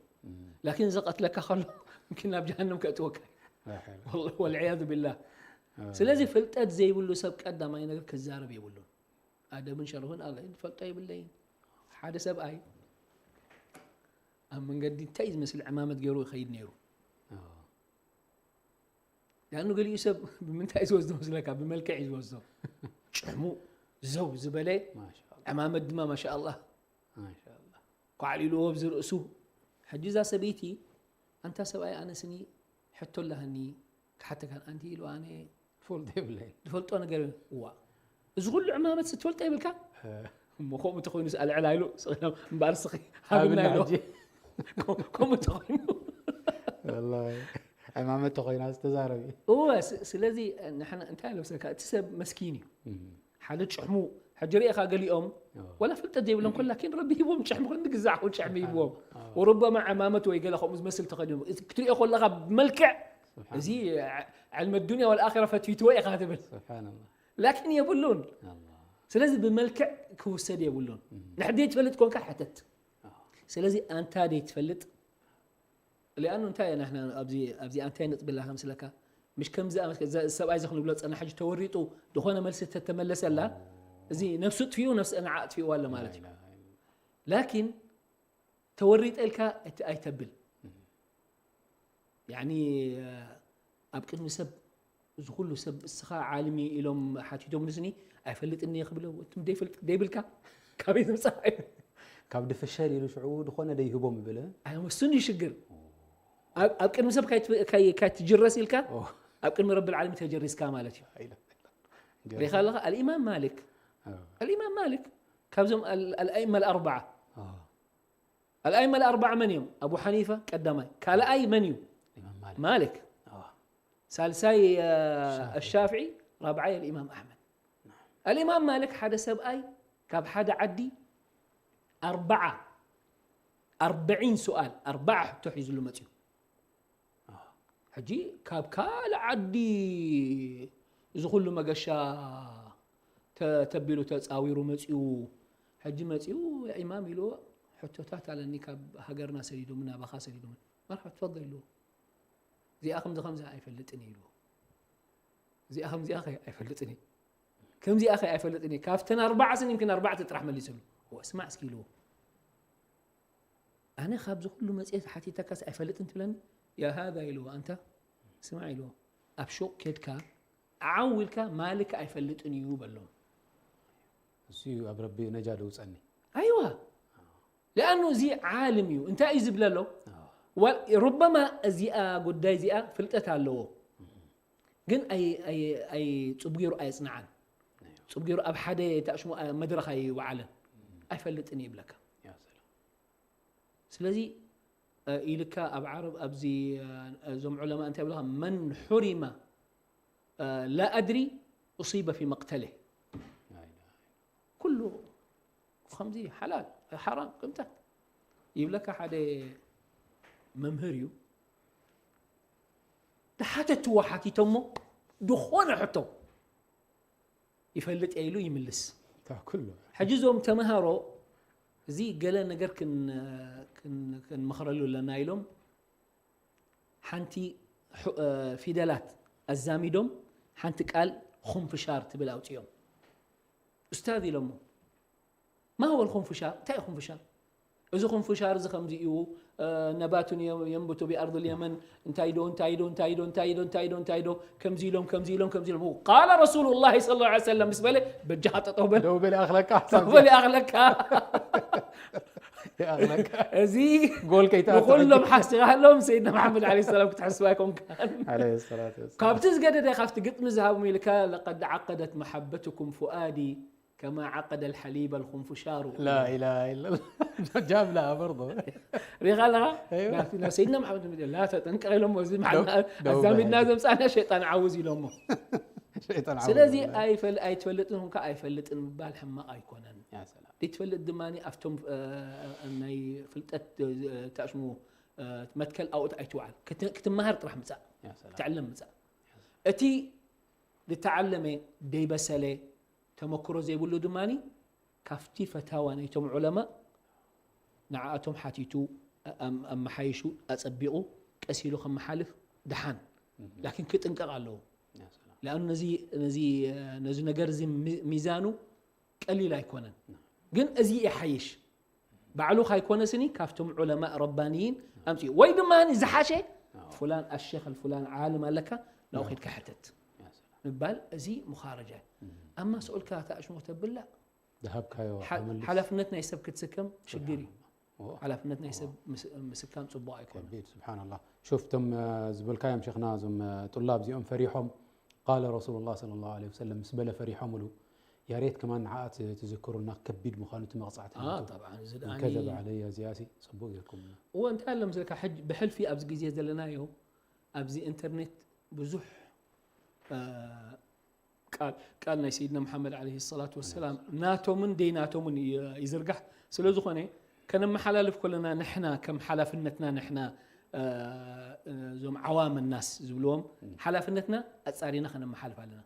ላኪን እዚ ቀትለካ ከሎ ምኪን ናብ ጀሃነም ከእትወካ እዩ። ወልዕያዙ ቢላህ። ስለዚ ፍልጠት ዘይብሉ ሰብ ቀዳማይ ነገር ክዛረብ የብሉን። ኣደብን ሸርፍን ኣለ ትፈልጦ የብለይን። ሓደ ሰብኣይ ኣብ መንገዲ እንታይ ዝመስል ዕማመት ገይሩ ይኸይድ ነይሩ። ያኑ ገሊኡ ሰብ ብምንታይ ዝወስዶ መስለካ? ብመልክዕ እዩ ዝወስዶ። ጭሕሙ ዘው ዝበለ፣ ዕማመት ድማ ማሻ ኣላህ፣ ኳዕሊልዎ ኣብዚ ርእሱ። ሕጂ እዛ ሰበይቲ፣ ኣንታ ሰብኣይ፣ ኣነ ስኒ ሕቶ ኣላህኒ ክሓተካ፣ ኣንቲ ኢሉ፣ ኣነ ፎልድ የብለይ። ዝፈልጦ ነገር የለን። እዋ፣ እዚ ኩሉ ዕማመት ስትፈልጦ ይብልካ? እሞ ከምኡ ተኾይኑ ኣልዕላ ኢሉ፣ ስቕ ኢሎም እምበኣር ስኺ ሃብና ኢሎ። ከምኡ ተኾይኑ። ወላሂ፣ ዕማመት ተኾይና ዝተዛረቢ። እወ፣ ስ-፣ ስለዚ ንሕና እንታይ ኣለብሰካ? እቲ ሰብ መስኪን እዩ። ሓደ ጭሕሙ፣ ሕጂ ርኢኻ ገሊኦም፣ ወላ ፍልጠት ዘይብሎም ኮላ፣ ኪን ረቢ ሂቦም ጭሕሚ፣ ክንዲ ግዛዕ ውን ጭሕሚ ሂቦም። ወሩበማ ዕማመት ወይ ገለ ከምኡ ዝመስል ተኸዲኖም። እቲ ክትሪኦ ኮለኻ ብመልክዕ፣ እዚ ዐ-፣ ዕልመ ዱንያ ወልኣኺራ ፈትዊትዎ ኢኻ ትብል። ስብሓንላህ። ላኪን የብሉን። ኣላህ። ስለዚ ብመልክዕ ክውሰድ የብሉን። ንሕዲ ትፈልጥ ኮንካ ሕተት። ስለዚ ኣንታ ደይ ትፈልጥ፣ ሊኣኑ እንታይ ኢና ንሕና ኣብዚ፣ ኣብዚ ኣንታይ ነጥቢ ኣላ ከምስለካ? ምሽ ከምዚ ኣመት-፣ ዘ-፣ ሰብኣይ እዚ ክንብሎ ጸና፣ ሕጂ ተወሪጡ ዝኾነ መልሲ ተተመለሰላ፣ እዚ ነፍሱ ጥፊኡ፣ ነፍሲ ንዓ ኣጥፊእዋ ኣሎ ማለት እዩ። ላኪን ተወሪጠ ኢልካ ኣይተ-፣ ኣይተብል። ያኒ፣ ኣብ ቅድሚ ሰብ፣ እዚ ኩሉ ሰብ፣ "እስኻ ዓሊም እዩ?" ኢሎም ሓቲቶም ንስኒ፣ "ኣይፈልጥን እየ" ክብሎ፣ "እትም ደይፈልጥ-፣ ደይብልካ ካበይ ዝምጻእ እዩ?" ካብ ድፍሸል ኢሉ ሽዑ ዝኾነ ደይህቦም ይብል። ኣይ፣ እሱን እዩ ሽግር። ኣብ፣ ኣብ ቅድሚ ሰብ ካይት-፣ ካይ-፣ ካይትጅረስ ኢልካ፣ ኦ። ኣብ ቅድሚ ረብል ዓለሚን ተጀሪስካ ማለት እዩ። ሪኻ ኣለኻ፣ ኣልኢማም ማሊክ። ኣልኢማም ማሊክ፣ ካብዞም ኣል-፣ ኣልኣይመ ኣልኣርበዓ። ኣልኣይመ ኣልኣርበዓ መን እዮም? ኣቡ ሓኒፋ ቀዳማይ። ካልኣይ መን እዩ? ኢማም ማሊክ። ማሊክ። ኣዋ። ሳልሳይ፣ እ፣ ሻፍዒ። ኣሻፍዒ፣ ራብዓይ ኣልኢማም ኣሕመድ። ኣልኢማም ማሊክ ሓደ ሰብኣይ ካብ ሓደ ዓዲ ኣርበዓ፣ ኣርበዒን ሱኣል፣ ኣርበዓ ሕቶ ሒዝሉ መጽዩ። ሕጂ ካብ ካልእ ዓዲ እዚ ኩሉ መገሻ ተ-፣ ተቢሉ ተጻዊሩ መጽዩ። ሕጂ መጽዩ፣ "ያ ኢማም" ኢልዎ፣ "ሕቶታት ኣለኒ ካብ ሃገርና ሰዲዶምን ናባኻ ሰዲዶምን። መርሓባ፣ ትፈضል" ኢልዎ። "እዚኣ ከምዚ ከምዚ ኣይፈልጥን" ኢልዎ። "እዚኣ ከምዚኣ ከ ኣይፈልጥን እየ። ከምዚኣ ከ ኣይፈልጥን እየ። ካብተን ኣርባዓ ስኒ ይምክን ኣርባዕተ ጥራሕ መሊሰሉ። እወ፣ ስማዕ እስኪ" ኢልዎ። "ኣነ ካብዚ ኩሉ መጽየ ሓቲተካስ ኣይፈልጥን ትብለኒ? ያ ሃዛ" ኢልዎ፣ "ኣንታ ስማዕ" ኢልዎ፣ "ኣብ ሹቕ ኬድካ ዓው ኢልካ ማሊክ ኣይፈልጥን እዩ" በሎም። እሱ እዩ ኣብ ረቢ ነጃ ደውፀኒ። ኣይዋ፣ ሊኣኑ እዚ ዓልም እዩ። እንታይ እዩ ዝብለ ኣሎ? ዋ-፣ ሩበማ እዚኣ ጉዳይ እዚኣ ፍልጠት ኣለዎ፣ ግን ኣይ-፣ ኣይ-፣ ኣይ-፣ ጽቡቅ ገይሩ ኣየጽንዓን። ጽቡቅ ገይሩ ኣብ ሓደ ተኣሽሙ መድረኽ ኣይወዓለን። "ኣይፈልጥን" ይብለካ። ያ ሰላም። ስለዚ፣ እ፣ ኢልካ ኣብ ዓረብ ኣብዚ፣ እ፣ እዞም ዑለማ እንታይ ይብሉኻ? "መን ሑሪመ፣ እ፣ ላ ኣድሪ ኡሲበ ፊ መቅተሊህ።" ላ ኢላሃ ኢላ። ኩሉ ከምዚ ሓላል፣ ሓራም፣ ቅንጣት ይብለካ ሓደ መምህር እዩ። ዝሓተትዎ ሓቲቶሞ፣ ዝኾነ ሕቶ ይፈልጥ እየ ኢሉ ይምልስ። እታ ኩሉ። ሕጂ እዞም ተምሃሮ እዚ ገለ ነገር ክን-፣ ክን-፣ ክንመኽረሉ ኣለና ኢሎም ሓንቲ ሑ-፣ እ፣ ፊደላት ኣዛሚዶም ሓንቲ ቃል ኹንፍሻር ትብል ኣውፅኦም። ኡስታዝ ኢሎሞ፣ "ማ ሁወ ልኹንፍሻር? እንታይ እዩ ኹንፍሻር?" "እዚ ኹንፍሻር እዚ ከምዚ እዩ፣ እ፣ ነባቱን የ-፣ የንብቱ ቢኣርድ ልየመን፣ እንታይ ዶ፣ እንታይ ዶ፣ እንታይ ዶ፣ እንታይ ዶ፣ እንታይ ዶ፣ እንታይ ዶ፣ ከምዚ ኢሎም፣ ከምዚ ኢሎም፣ ከምዚ ኢሎም። ቃለ ረሱሉላሂ ሰለላሁ ዐለይሂ ወሰለም" ምስ በለ፣ "በጃኻ ጠጠው በል። ደው በል ይኣኽለካ። ጠጠው በል ይኣኽለካ። ይኣኽለካ። እዚ ጎል ከይትኣቱ ንኹሎም ሕጂ። ሓሲኻሎም ሰይድና መሓመድ ዓለይሂ ሰላም ክትሕስባ ኣይኮንካን። ዓለይሂ ሰላቱ ወሰላም። ካብቲ ዝገደደ ካብቲ ግጥሚ ዝሃብም ኢልካ፣ ለቀድ ዓቀደት መሓበትኩም ፉኣዲ ከማ ዓቀደ ልሓሊበ ልኹንፍሻሩ። ላ ኢላሃ ኢለላህ። ጃብላ በርዶ። ሪኻ ኣለኻ? ኣይዋ። ናብቲ ናብ ሰይድና መሓመድ ሚድያ፣ "ላ ተጠንቀቕ" ኢሎሞ፣ እዚ መሓመድ ደው-፣ ደው ኣዛሚድና በል። ዘምፃና ሸይጣን ዓውዝ ኢሎሞ። ሸይጣን ስለዚ ዓውዝ። ኣይፈል-፣ ኣይትፈልጥን ኹንካ ኣይፈልጥን ምባል ሕማቕ ኣይኮነን። ያ ሰላም። ዘይትፈልጥ ድማ ኣብቶም፣ እ፣ ናይ ፍልጠት፣ እ፣ ተኣሽሙ፣ እ፣ መትከል ኣብኡ ኣይትውዓል። ክት-፣ ክትመሃር ጥራሕ ምጻእ። ያ ሰላም። ክትዕለም ምጻእ። እቲ ዝተዓለመ ደይበሰለ ተመክሮ ዘይብሉ ድማ ካብቲ ፈታዋ ናይቶም ዑለማ ንዓኣቶም ሓቲቱ ኣም- ኣመሓይሹ ኣጸቢቑ ቀስ ኢሉ ከመሓልፍ ደሓን ላኪን ክጥንቀቕ ኣለዎ። ያ ሰላም። ለኣኑ ነዚ ነዚ ነዚ ነገር እዚ ሚ- ሚዛኑ ቀሊል ኣይኮነን። ግን እዚ ይሓይሽ ባዕሉ ካይኮነ ስኒ ካብቶም ዑለማእ ረባንይን ኣምፅኡ ወይ ድማ ዝሓሸ ፍላን ኣሸኽ ፍላን ዓለም ኣለካ ናብኡ ከድካ ሕተት ያ ሰላም። ምባል እዚ ሙኻረጃ እዩ። ኣማ ስኡልካ ተኣሽሞ ተብላ ዝሃብካዮ ሓ- ተመልስ። ሓላፍነት ናይ ሰብ ክትስከም ሽግር እዩ። ኦ፣ ሓላፍነት ናይ ሰብ ምስ- ምስካም ፅቡቅ ኣይኮነን። ከቢድ ስብሓንላህ። ሹፍ፣ እቶም ዝበልካዮም ሸኽና እዞም ጡላብ እዚኦም ፈሪሖም ቃለ ረሱሉላህ ሰለላሁ ዐለይሂ ወሰለም ምስ በለ ፈሪሖም ኢሉ። ያ ሬት ከማን ንዓኣ ትዝክሩልና፣ ከቢድ ምዃኑ እቲ መቕጻዕቲ አ፣ ናቱ። ጠብዓን እዚ መን ደኣኒ ከዘበ ዐለየ እዚ ያሲ ጽቡቕ ጌርኩምና። እወ እንታይ ኣሎ ምስለካ ሕጂ ብሕልፊ ኣብዚ ግዜ ዘለናዮ ኣብዚ ኢንተርኔት ብዙሕ አ፣ ቃል ቃል ናይ ሰይድና መሓመድ ዓለይሂ ሰላቱ ወሰላም ናቶምን ደይናቶምን ይ- ይዝርጋሕ ስለ ዝኾነ ከነመሓላልፍ ከለና ንሕና ከም ሓላፍነትና ንሕና አ፣ እዞም ዓዋም ናስ ዝብልዎም ሓላፍነትና ኣጻሪና ከነመሓልፍ ኣለና።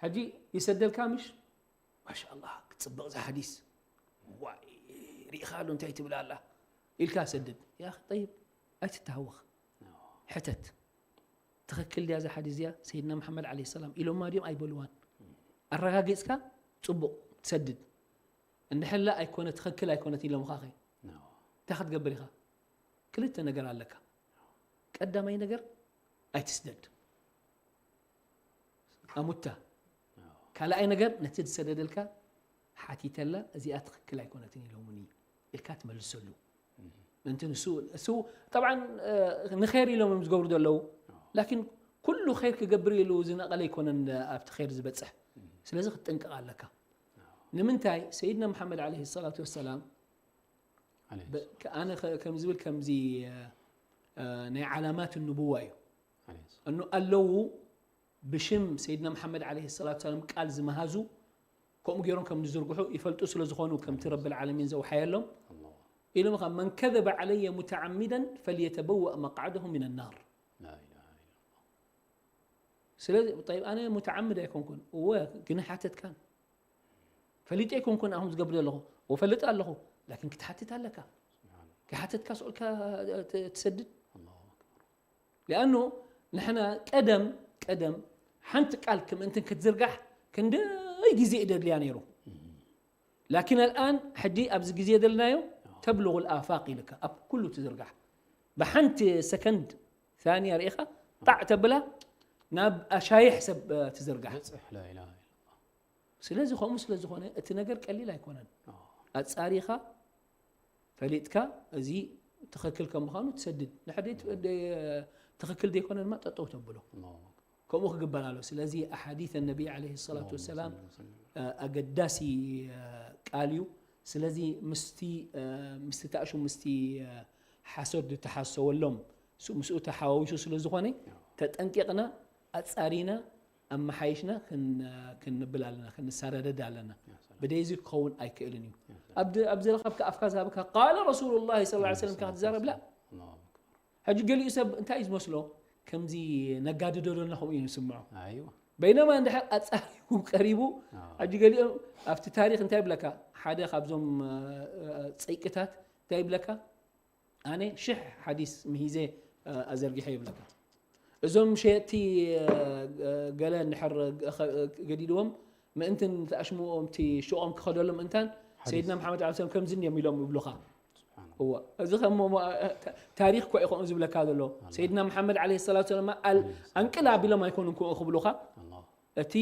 ሕጂ ይሰደልካ ምሽ ማሻ ኣላህ ክትፅብቕ እዚ ሓዲስ ዋይ ርኢኻ ኣሎ እንታይ ትብል ኣላ ኢልካ ሰድድ ያ ጠይብ ኣይትተሃወኽ ሕተት ትኽክል ድያ እዛ ሓዲስ እዚኣ ሰይድና መሓመድ ዓለይሂ ሰላም ኢሎማ ድዮም ኣይበልዋን ኣረጋጊፅካ ፅቡቕ ትሰድድ እንድሕላ ኣይኮነ ትኽክል ኣይኮነት ኢሎምኻ ኸ እንታይ ክትገብር ኢኻ ክልተ ነገር ኣለካ ቀዳማይ ነገር ኣይትስደድ ኣሙታ ካልኣይ ነገር ነቲ ዝሰደደልካ ሓቲተላ እዚኣ ትኽክል ኣይኮነትን ኢሎምኒ ኢልካ ትመልሰሉ ምእንቲ ንሱ እሱ ጠብዓን ንኸይር ኢሎም እዮም ዝገብሩ ዘለዉ ላኪን ኩሉ ኸይር ክገብር ኢሉ ዝነቐለ ኣይኮነን ኣብቲ ኸይር ዝበፅሕ ስለዚ ክትጥንቀቕ ኣለካ ንምንታይ ሰይድና መሓመድ ዓለይሂ ሰላቱ ወሰላም ዓለይሂ በ- ከ- ኣነ ከ- ከም ዝብል ከምዚ እ፣ ናይ ዓላማት ንቡዋ እዩ ዓለይሂ እኑ ኣለዉ ብሽም ሰይድና መሓመድ ዓለይሂ ሰላቱ ሰላም ቃል ዝመሃዙ ከምኡ ገይሮም ከም ዝዝርግሑ ይፈልጡ ስለ ዝኾኑ ከምቲ ረብል ዓለሚን ዘውሓየሎም ኣላሁ ኢሎም ኻ መን ከዘበ ዓለየ ሙተዓሚደን ፈልየተበወእ መቃዕደሁ ምን ናር ላኢላሃ ኢለላህ። ስለዚ ጠይብ ኣነ ሙተዓምድ ኣይኮንኩን እወ ግን ሓተትካን ፈሊጠ ኣይኮንኩን ኣሁን ዝገብር ዘለኹ ወፈልጥ ኣለኹ ላኪን ክትሓትት ኣለካ ስብሓን ክሓተትካ ስኦልካ ት- ትሰድድ ኣላሁ ኣክበር። ሊኣኑ ንሕና ቀደም ቀደም ሓንቲ ቃል ከምእንትን ክትዝርጋሕ ክንደይ ግዜ እዩ ደድልያ ነይሩ ላኪን ኣልኣን ሕጂ ኣብዚ ግዜ ዘለናዮ ተብልغ الآفاق ኢልካ ኣብ ኩሉ ትዝርጋሕ ብሓንቲ ሰከንድ ثانية ርኢኻ ጣዕ ተብላ ናብ ኣሻይሕ ሰብ እ፣ ትዝርጋሕ በፅሕ ላኢላሃ ኢለላህ። ስለዚ ከምኡ ስለ ዝኾነ እቲ ነገር ቀሊል ኣይኮነን ኣጻሪኻ ፈሊጥካ እዚ ትኽክል ከም ምዃኑ ትሰድድ ንሕደ ትኽክል ዘይኮነ ድማ ጠጠው ተብሎ ኣላሁ ኣክበር። ከምኡ ክግበር ኣሎ ስለዚ ኣሓዲት ነቢ ዓለይሂ ሰላቱ ወሰላም ሰለም ወሰለም። እ፣ ኣገዳሲ እ፣ ቃል እዩ ስለዚ ምስቲ እ፣ ምስቲ ታእሹ ምስቲ እ፣ ሓሶት ዝተሓሰወሎም ሱ- ምስኡ ተሓዋዊሱ ስለ ዝኾነ ተጠንቂቕና ኣጻሪና ኣመሓይሽና ክን- ክንብል ኣለና ክንሰዳደድ ኣለና ብደይዚ ክኸውን ኣይክእልን እዩ ኣብ ድ- ኣብ ዝረኸብካ ኣፍካ ዝሃብካ ቃለ ረሱሉላህ ስ ሰለም ክትዛረብ ላ ኣላሁ ኣክበር። ሕጂ ገሊኡ ሰብ እንታይ እዩ ዝመስሎ ከምዚ ነጋድዶ ዶና ከምኡ እዩ ዝስምዖ ኣይዋ በይነማ እንድሕር ኣጻሪቡ ቀሪቡ ሕጂ ገሊኦም ኣብቲ ታሪክ እንታይ ይብለካ ሓደ ካብዞም እ፣ እ፣ ፀይቅታት እንታይ ይብለካ ኣነ ሽሕ ሓዲስ ምሂዘ እ፣ ኣዘርጊሐ ይብለካ እዞም ሸየጥቲ እ፣ እ፣ ገለ እንድሕር እ፣ ኸ- እ፣ ገዲድዎም ምእንትን ተኣሽምዎም እቲ ሽቆም ክኸደሎም እንታን ሰይድና መሓመድ ዓለ ሰለም ከምዚ እዮም ኢሎም ይብሉኻ እዋ እዚ ከም ሞ- ሞ- ታ- ታሪክ ኮ ይኸም ዝብለካ ዘሎ ሰይድና መሓመድ ዓለ ሰላት ሰላም ኣል ኣንቅል ኣቢሎም ኣይኮኑን ክኡ ክብሉኻ ኣላሁ እቲ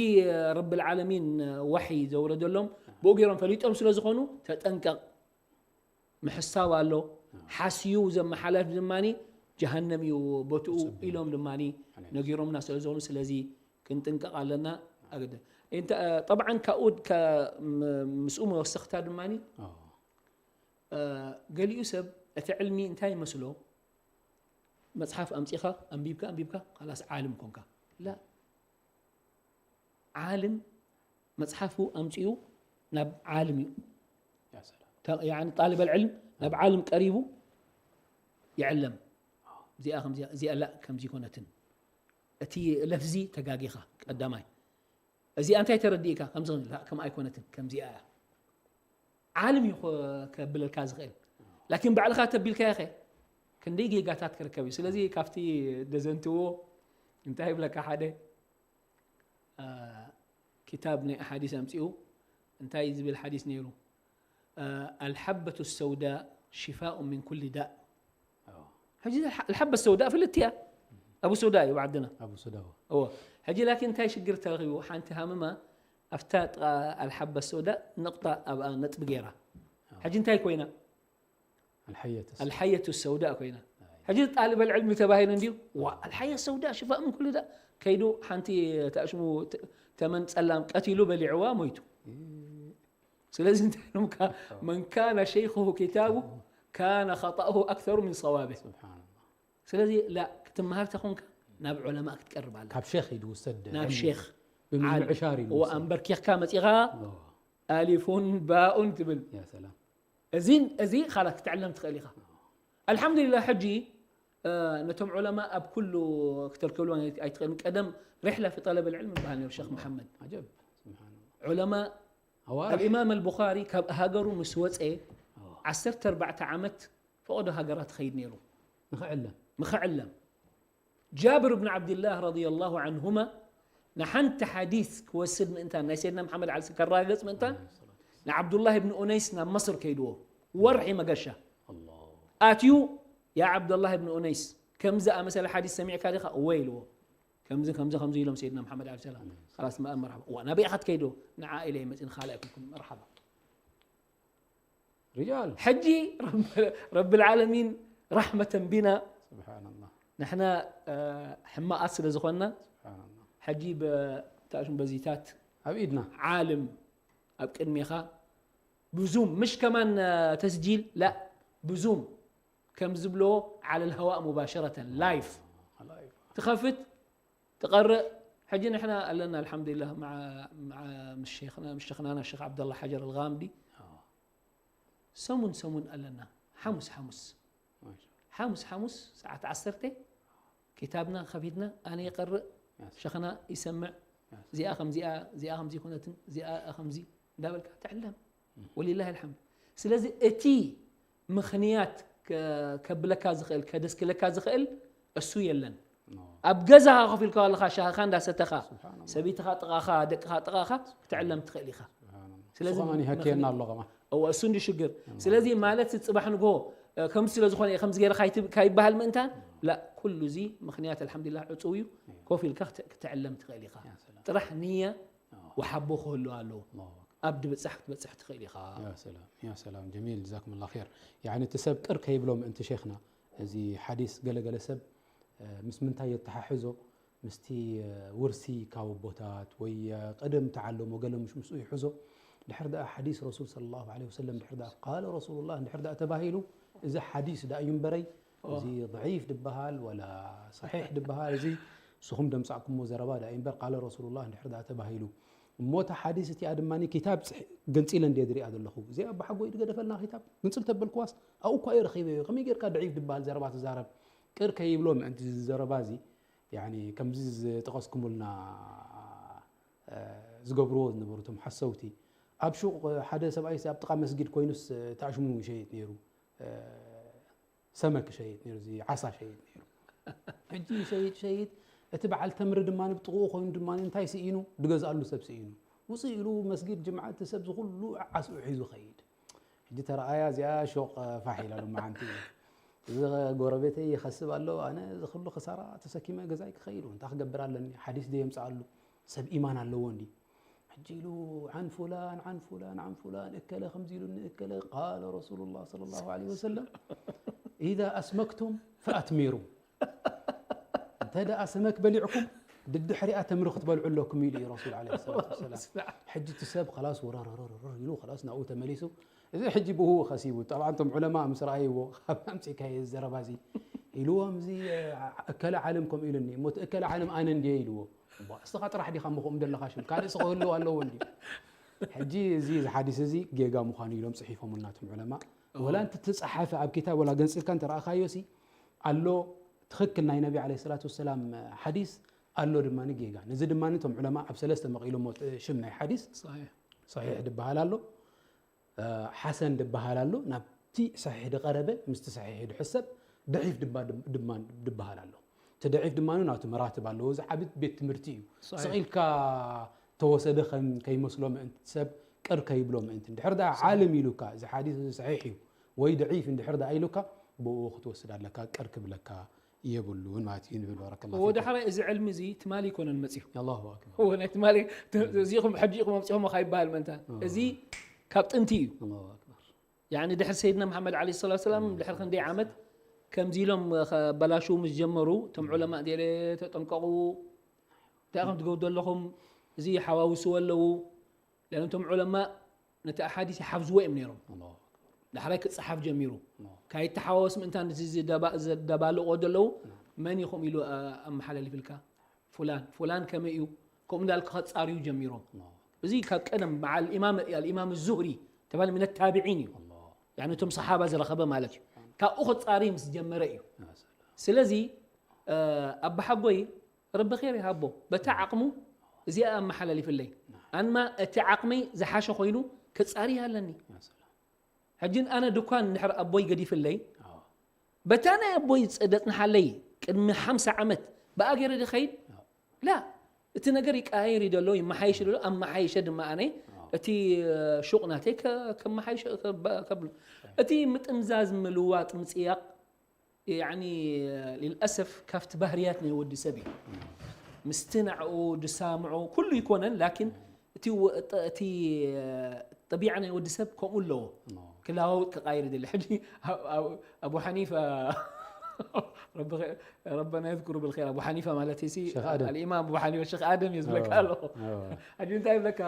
ረብል ዓለሚን ዋሒ ዘውረደሎም ብኡ ገይሮም ፈሊጦም ስለ ዝኾኑ ተጠንቀቕ ምሕሳብ ኣሎ ሓስዩ ዘመሓላልፍ ድማ ጀሃነም እዩ ቦትኡ ኢሎም ድማ ነጊሮምና ስለ ዝኾኑ ስለዚ ክንጥንቀቕ ኣለና ኣገደ እንተ ጠብዓን ካብኡ ከ- ም- ምስኡ መወሰኽታ ድማ ኣዎ። ገሊኡ ሰብ እቲ ዕልሚ እንታይ ይመስሎ መፅሓፍ ኣምፂኻ ኣንቢብካ ኣንቢብካ ካላስ ዓልም ኮንካ ላ ዓልም መፅሓፉ ኣምፂኡ ናብ ዓልም እዩ ያ ሰላም። ተ- ያኒ ጣልብ ኣልዕልም ናብ ዓልም ቀሪቡ ይዕለም እዚኣ ከምዚኣ እዚኣ ላ ከምዚ ይኮነትን እቲ ለፍዚ ተጋጊኻ ቀዳማይ። እዚኣ እንታይ ተረዲእካ? ከምዚ ላ፣ ከም ኣይኮነትን፣ ከምዚኣ እያ። ዓለም እዩ ከ-፣ ከብለልካ ዝኽእል። ላኪን ባዕልኻ ተቢልካዮ ኸ ክንደይ ጌጋታት ክርከብ እዩ። ስለዚ ካብቲ ደዘንትዎ እንታይ ይብለካ ሓደ፣ አ፣ ክታብ ናይ ኣሓዲስ ኣምጺኡ እንታይ ዝብል ሓዲስ ነይሩ? አ፣ الحبة السوداء شفاء من كل داء። ሕጂ الحبة السوداء ፍልጥቲ እያ። ኣቡ ሰውዳ እዩ ብዓድና። ኣቡ ሰውዳ። እዎ። ሕጂ ላኪን እንታይ ሽግር ተረኺቡ? ሓንቲ ሃመማ ኣብታ ጥቓ الحبة السوداء ነቕጣ ኣብኣ ነጥቢ ገይራ። ሕጂ እንታይ ኮይና? الحية السوداء ኮይና። ሕጂ ጣልብ العلم ተባሂሉ እንድዩ። ዋ፣ الحية السوداء شفاء من كل داء። ከይዱ ሓንቲ ተኣሽሙ ተ-፣ ተመን ጸላም ቀቲሉ በሊዕዋ ሞይቱ። ስለዚ እንታይ ኢሎምካ? من كان شيخه كتابه كان خطأه أكثر من صوابه። ስብሓንላህ። ስለዚ ላ ክትመሃር ተኾንካ ናብ ዑለማእ ክትቀርብ ኣለካ። ካብ ሼኽ እዩ ዝውሰድ ናብ ዕልሚ። ሼኽ። ብምዕሻር እዩ እዎ፣ ዝውሰድ። ኣንበርኪኽካ መጺኻ ኣዎ። ኣሊፉን ባኡን ትብል። ያ ሰላም። እዚን፣ እዚ ኻላስ ክትዕለም ትኽእል ኢኻ። ኣልሓምዱሊላህ፣ ሕጂ፣ እ፣ ነቶም ዑለማ ኣብ ኩሉ ክተርከብሉ ኣይትኽእልን። ቀደም ሪሕላ ፊ ጠለብ ልዕልም ይበሃል ነይሩ፣ ሼኽ መሓመድ። ዓጀብ፣ ስብሓንላህ። ዑለማ ኣዋርሕ። ኣብ ኢማም ኣልቡኻሪ ካብ ሃገሩ ምስ ወፀ ኣዎ። ዓሰርተ ኣርባዕተ ዓመት ፈቐዶ ሃገራት ኸይድ ነይሩ። ንኽዕለም። ንኽዕለም። ጃብር ብን ዓብድላህ ረዲየላሁ ዓንሁማ ንሓንቲ ሓዲስ ክወስድ ምእንታን፣ ናይ ሰይድና መሓመድ ዓሊ ከረጋግጽ ምእንታን፣ ንዓብዱላህ ብን ኡነይስ ናብ መስር ከይድዎ። ወርሒ መገሻ። ኣላሁ። ኣትዩ፣ ያ ዓብዱላህ ብን ኡነይስ፣ ከምዚ ኣመሰለ ሓዲስ ሰሚዕካ ዲኻ? እወ ኢልዎ። ከምዚ፣ ከምዚ፣ ከምዚ ኢሎም ሰይድና መሓመድ ዓሊ ሰላም። ኸላስ፣ መ-፣ መርሓባ። እዋ፣ ናበይ ኢኻ ትከይዶ? ንዓ ኢለ መጺእ ንኻልእ ኣይኮንኩን። መርሓባ። ሪጃል። ሕጂ ረብ-፣ ረብል ዓለሚን ረሕመተን ቢና ስብሓንላህ። ንሕና፣ እ፣ ሕማቓት ስለ ዝኾንና፣ ስብሓንላህ። ሕጂ በ-፣ ታሽም በዚታት ኣብ ኢድና። ዓልም ኣብ ቅድሜኻ ብዙም፣ ምሽ ከማን፣ እ፣ ተስጂል፣ ላ፣ ብዙም ከም ዝብሎ ዓለል ሃዋእ ሙባሸረተን፣ ላይፍ። ላይፍ። ትኸፍት፣ ትቐርእ። ሕጂ ንሕና ኣለና፣ ኣልሓምዱሊላህ፣ መዓ፣ መዓ፣ ምስ ሸይኽና፣ ምስ ሸይኽናና ሸይኽ ዓብደላ ሓጀር ኣልጋምዲ። ኣዎ። ሰሙን ሰሙን ኣለና። ሓሙስ ሓሙስ። ማሻ። ሓሙስ ሓሙስ ሰዓት ዓሰርተ ኪታብና ከፊትና፣ ኣነ ይቐርእ፣ ያስ። ሸኽና ይሰምዕ። ያስ። እዚኣ ከምዚኣ፣ እዚኣ ከምዚ ኮነትን፣ እዚኣ ከምዚ እንዳበልካ ትዕለም። እም። ወሊላሂ ኣልሓምድ። ስለዚ እቲ ምኽንያት ከ-፣ ከብለካ ዝኽእል፣ ከደስክለካ ዝኽእል እሱ የለን። ኖ። ኣብ ገዛኻ ኮፍ ኢልካ ከለኻ ሻሂኻ እንዳሰተኻ፣ ስብሓንላህ። ሰበይትኻ ጥቓኻ፣ ደቅኻ ጥቓኻ፣ ክትዕለም ትኽእል ኢኻ። ስብሓንላህ። ስለዚ እሱ ከማን ይሃክየና ምኽንያት ኣሎ ከማን። እወ፣ እሱ እንዲ ሽግር። እም። ስለዚ ማለት ጽባሕ ንግሆ፣ እ፣ ከምዚ ስለ ዝኾነ እየ ከምዚ ገይረ ካይትብ-፣ ካይበሃል ምእንታን፣ ላ፣ ኩሉ እዚ ምኽንያት ኣልሓምዱሊላህ ዕጹው እዩ። እም። ኮፍ ኢልካ ክት-፣ ክትዕለም ትኽእል ኢኻ። ያ ሰላም። ጥራሕ ንያ ኣዎ። ወሓቦ ክህሉ ኣለዎ። ኣላሁ ኣክበር። ኣብ ድብጻሕ ክትበጽሕ ትኽእል ኢኻ። ያ ሰላም፣ ያ ሰላም፣ ጀሚል፣ ጀዛኩሙላህ ኸይር። ያኒ እቲ ሰብ ቅር ከይብሎ ምእንቲ ሼኽና፣ እዚ ሓዲስ ገለገለ ሰብ፣ እ፣ ምስ ምንታይ የተሓሕዞ? ምስቲ፣ እ፣ ውርሲ ካብ ኣቦታት ወይ፣ እ፣ ቀደም ተዓለሞ ገለ ምስ ምስኡ ይሕዞ። ድሕር ደኣ ሓዲስ ረሱል ሰለላሁ ዐለይሂ ወሰለም፣ ድሕር ደኣ ቃለ ረሱሉላህ እንድሕር ደኣ ተባሂሉ፣ እዚ ሓዲስ ደኣ እዩ እምበረይ፣ ኦ። እዚ ضعيف ድበሃል ወላ ሰሒሕ ድበሃል፣ እዚ ንስኹም ደምጻእኩሞ ዘረባ ደኣ እዩ እምበር፣ ቃለ ረሱሉላህ እንድሕር ደኣ ተባሂሉ። እሞ እታ ሓዲስ እቲኣ ድማ ኪታብ ጽሕ-፣ ገንጺለ እንድየ ዝሪኣ ዘለኹ። እዚኣ ኣቦሓጎይ ድገደፈልና ኪታብ፣ ግንጽል ተበልክዋስ፣ ኣብኡ እኳ እየ ረኺበዮ። ከመይ ጌርካ ضعيف ድበሃል ዘረባ ትዛረብ? ቅር ከይብሎ ምእንቲ እዚ ዘረባ እዚ፣ ያኒ፣ ከምዚ ዝጠቐስኩሙልና፣ እ፣ ዝገብርዎ ዝነበሩ እቶም ሓሰውቲ፣ ኣብ ሹቕ ሓደ ሰብኣይስ ኣብ ጥቓ መስጊድ ኮይኑስ፣ እ፣ ታሽሙ ይሸይጥ ነይሩ። እ፣ ሰመክ ይሸይጥ ነይሩ፣ እዚ ዓሳ ይሸይጥ ነይሩ። ሕጂ ይሸይጥ፣ ይሸይጥ፣ እቲ በዓል ተምሪ ድማ ብጥቕኡ ኮይኑ ድማ እንታይ ስኢኑ? ድገዝኣሉ ሰብ ስኢኑ። ውፅእ ኢሉ መስጊድ ጅምዓ እቲ ሰብ ዝኹሉ ዓስኡ ሒዙ ኸይድ። ሕጂ ተረኣያ እዚኣ ሾቕ ፋሕ ኢላ ሎማዓንቲ። እዚ ጎረቤተይ ይኸስብ ኣሎ፣ ኣነ እዚ ኩሉ ክሳራ ተሰኪመ ገዛይ ክኸይድ፣ እንታይ ክገብር ኣለኒ? ሓዲስ ደየምፅኣሉ፣ ሰብ ኢማን ኣለዎ እንዲ። ሕጂ ኢሉ ዓን ፉላን፣ ዓን ፉላን፣ ዓን ፉላን፣ እከለ ከምዚ ኢሉኒ፣ እከለ ቃለ ረሱሉላህ ሰለላሁ ዐለይሂ ወሰለም፣ ኢዛ ኣስመክቱም ፈኣትሚሩ። እንተ ደኣ ሰመክ በሊዕኩም፣ ድድሕሪኣ ተምሪ ክትበልዑ ኣለኩም ኢሉ እዩ ረሱል ዐለይሂ ሰላቱ ወሰላም። ሕጂ እቲ ሰብ ኸላስ ወረረረረር ኢሉ ኸላስ ናብኡ ተመሊሱ። እዚ ሕጂ ብኡ ኸሲቡ። ጠብዓን እቶም ዑለማ ምስ ረኣይዎ፣ ካብ ኣምጺእካዮ እዚ ዘረባ እዚ ኢልዎም፣ እዚ እከለ ዓለም ከምኡ ኢሉኒ፣ እሞ እቲ እከለ ዓለም ኣነ እንድየ ኢልዎ። እባ እስኻ ጥራሕ ዲኻ እሞ ከምኡ ዘለኻ ሽም? ካልእ ስቕ ክህልው ኣለዎ እንድዩ። ሕጂ እዚ፣ እዚ ሓዲስ እዚ ጌጋ ምዃኑ ኢሎም ጽሒፎምልና እቶም ዑለማ። እዎ። ወላ እንተ ተጻሓፈ ኣብ ኪታብ ወላ ገንጺልካ እንተ ረኣኻዮሲ ኣሎ፣ ትኽክል ናይ ነቢ ዐለይሂ ሰላቱ ወሰላም ሓዲስ ኣሎ ድማ ጌጋ። ነዚ ድማ እቶም ዑለማ ኣብ ሰለስተ መቒሎሞ፣ ሽም ናይ ሓዲስ صحيح ሰሒሕ ድበሃል ኣሎ፣ እ፣ ሓሰን ድበሃል ኣሎ፣ ናብቲ ሰሒሕ ድቐረበ፣ ምስቲ ሰሒሕ ድሕሰብ፣ ደዒፍ ድማ፣ ድማ ድበሃል ኣሎ። እቲ ደዒፍ ድማ ናቱ መራትብ ኣለዎ። እዚ ዓቢ ቤት ትምህርቲ እዩ። صحيح ስቕ ኢልካ ተወሰደ ከም ከይመስሎ ምእንቲ፣ ሰብ ቅር ከይብሎ ምእንቲ። እንድሕር ደኣ ዓለም ኢሉካ፣ እዚ ሓዲስ እዚ ሰሒሕ እዩ ወይ ደዒፍ እንድሕር ደኣ ኢሉካ፣ ብኡ ክትወስድ ኣለካ፣ ቅር ክብለካ የብሉን ማለት እዩ ንብል። ባረከላሁ ፊኩም። ወዳሕራይ እዚ ዕልሚ እዚ ትማሊ ኣይኮነን መጺኡ። ኣላሁ ኣክበር። እወ፣ ናይ ትማሊ እዚኹም ሕጂ ኢኹም ኣምጺኹም ከይበሃል ምእንታን። እወ። እዚ ካብ ጥንቲ እዩ። ኣላሁ ኣክበር። ያኒ ድሕሪ ሰይድና መሓመድ ዓለይሂ ሰላቱ ሰላም ድሕሪ ክንደይ ዓመት ከምዚ ኢሎም ከበላሽዉ ምስ ጀመሩ፣ እቶም ዑለማ ገለ ተጠንቀቑ፣ እንታይ ኢኹም ትገብሩ ዘለኹም፣ እዚ ሓዋውስዎ ኣለዉ። ለኣን እቶም ዑለማ ነቲ ኣሓዲስ ይሓፍዝዎ እዮም ነይሮም። ኣላሁ ዳሕራይ ክጸሓፍ ጀሚሩ። ኣክበር። ካይተሓዋወስ ምእንታን እዚ ዝደባ-፣ ዘደባልቖ ዘለዉ መን ኢኹም ኢሉ፣ ኣ-፣ ኣመሓላሊፍልካ። ፉላን፣ ፉላን ከመይ እዩ? ከምኡ እንዳልካ ከጻርዩ ጀሚሮም። ኣላሁ ኣክበር። እዚ ካብ ቀደም በዓል ኢማም፣ ኣልኢማም ዙህሪ ተባል ምን ታቢዒን እዩ። ኣላሁ ያኒ እቶም ሰሓባ ዝረኸበ ማለት እዩ። ካብኡ ከጻርዩ ምስ ጀመረ እዩ። ያ ሰላም። ስለዚ፣ እ፣ ኣባሓጎይ ረቢ ኸይር ይሃቦ። በታ ዓቕሙ እዚኣ ኣመሓላሊፍለይ። ኣንማ እቲ ዓቕመይ ዝሓሸ ኮይኑ ክጻሪ ኣለኒ። ያ ሰላም። ሕጂ ኣነ ድኳን እንድሕር ኣቦይ ገዲፍለይ፣ ኣዎ። በታ ናይ ኣቦይ ጸ-፣ ደጽንሓለይ ቅድሚ ሓምሳ ዓመት ብኣ ገይረ ድኸይድ? ላ፣ እቲ ነገር ይቀያየር እዩ ደሎ፣ ይመሓየሽ ደሎ፣ ኣመሓየሸ ድማ ኣነ እቲ፣ እ፣ ሹቕ ናተይ ከ-፣ ከመሓይሽ፣ ከ-፣ ከብሎ። እቲ ምጥምዛዝ፣ ምልዋጥ፣ ምጽያቕ፣ ያኒ፣ ሊልኣሰፍ ካብቲ ባህርያት ናይ ወዲ ሰብ እዩ። ምስቲ ንዕኡ ድሳምዖ ኩሉ ይኮነን፣ ላኪን እቲ ወ-፣ ጠ-፣ እቲ፣ እ፣ ጠቢዓ ናይ ወዲ ሰብ ከምኡ ኣለዎ። ኣዎ። ክለዋውጥ ክቃይር ይደሊ። ሕጂ ኣብ-፣ ኣብ-፣ ኣቡ ሓኒፋ ረቢ-፣ ረበና የዝክሩ ብልኸይር፣ ኣቡ ሓኒፋ ማለት ሲ ሸኽ ኣደም። ኣልኢማም ኣቡ ሓኒፋ ሸኽ ኣደም እየ ዝብለካ ኣለኹ። ኣዎ። ሕጂ እንታይ ይብለካ፣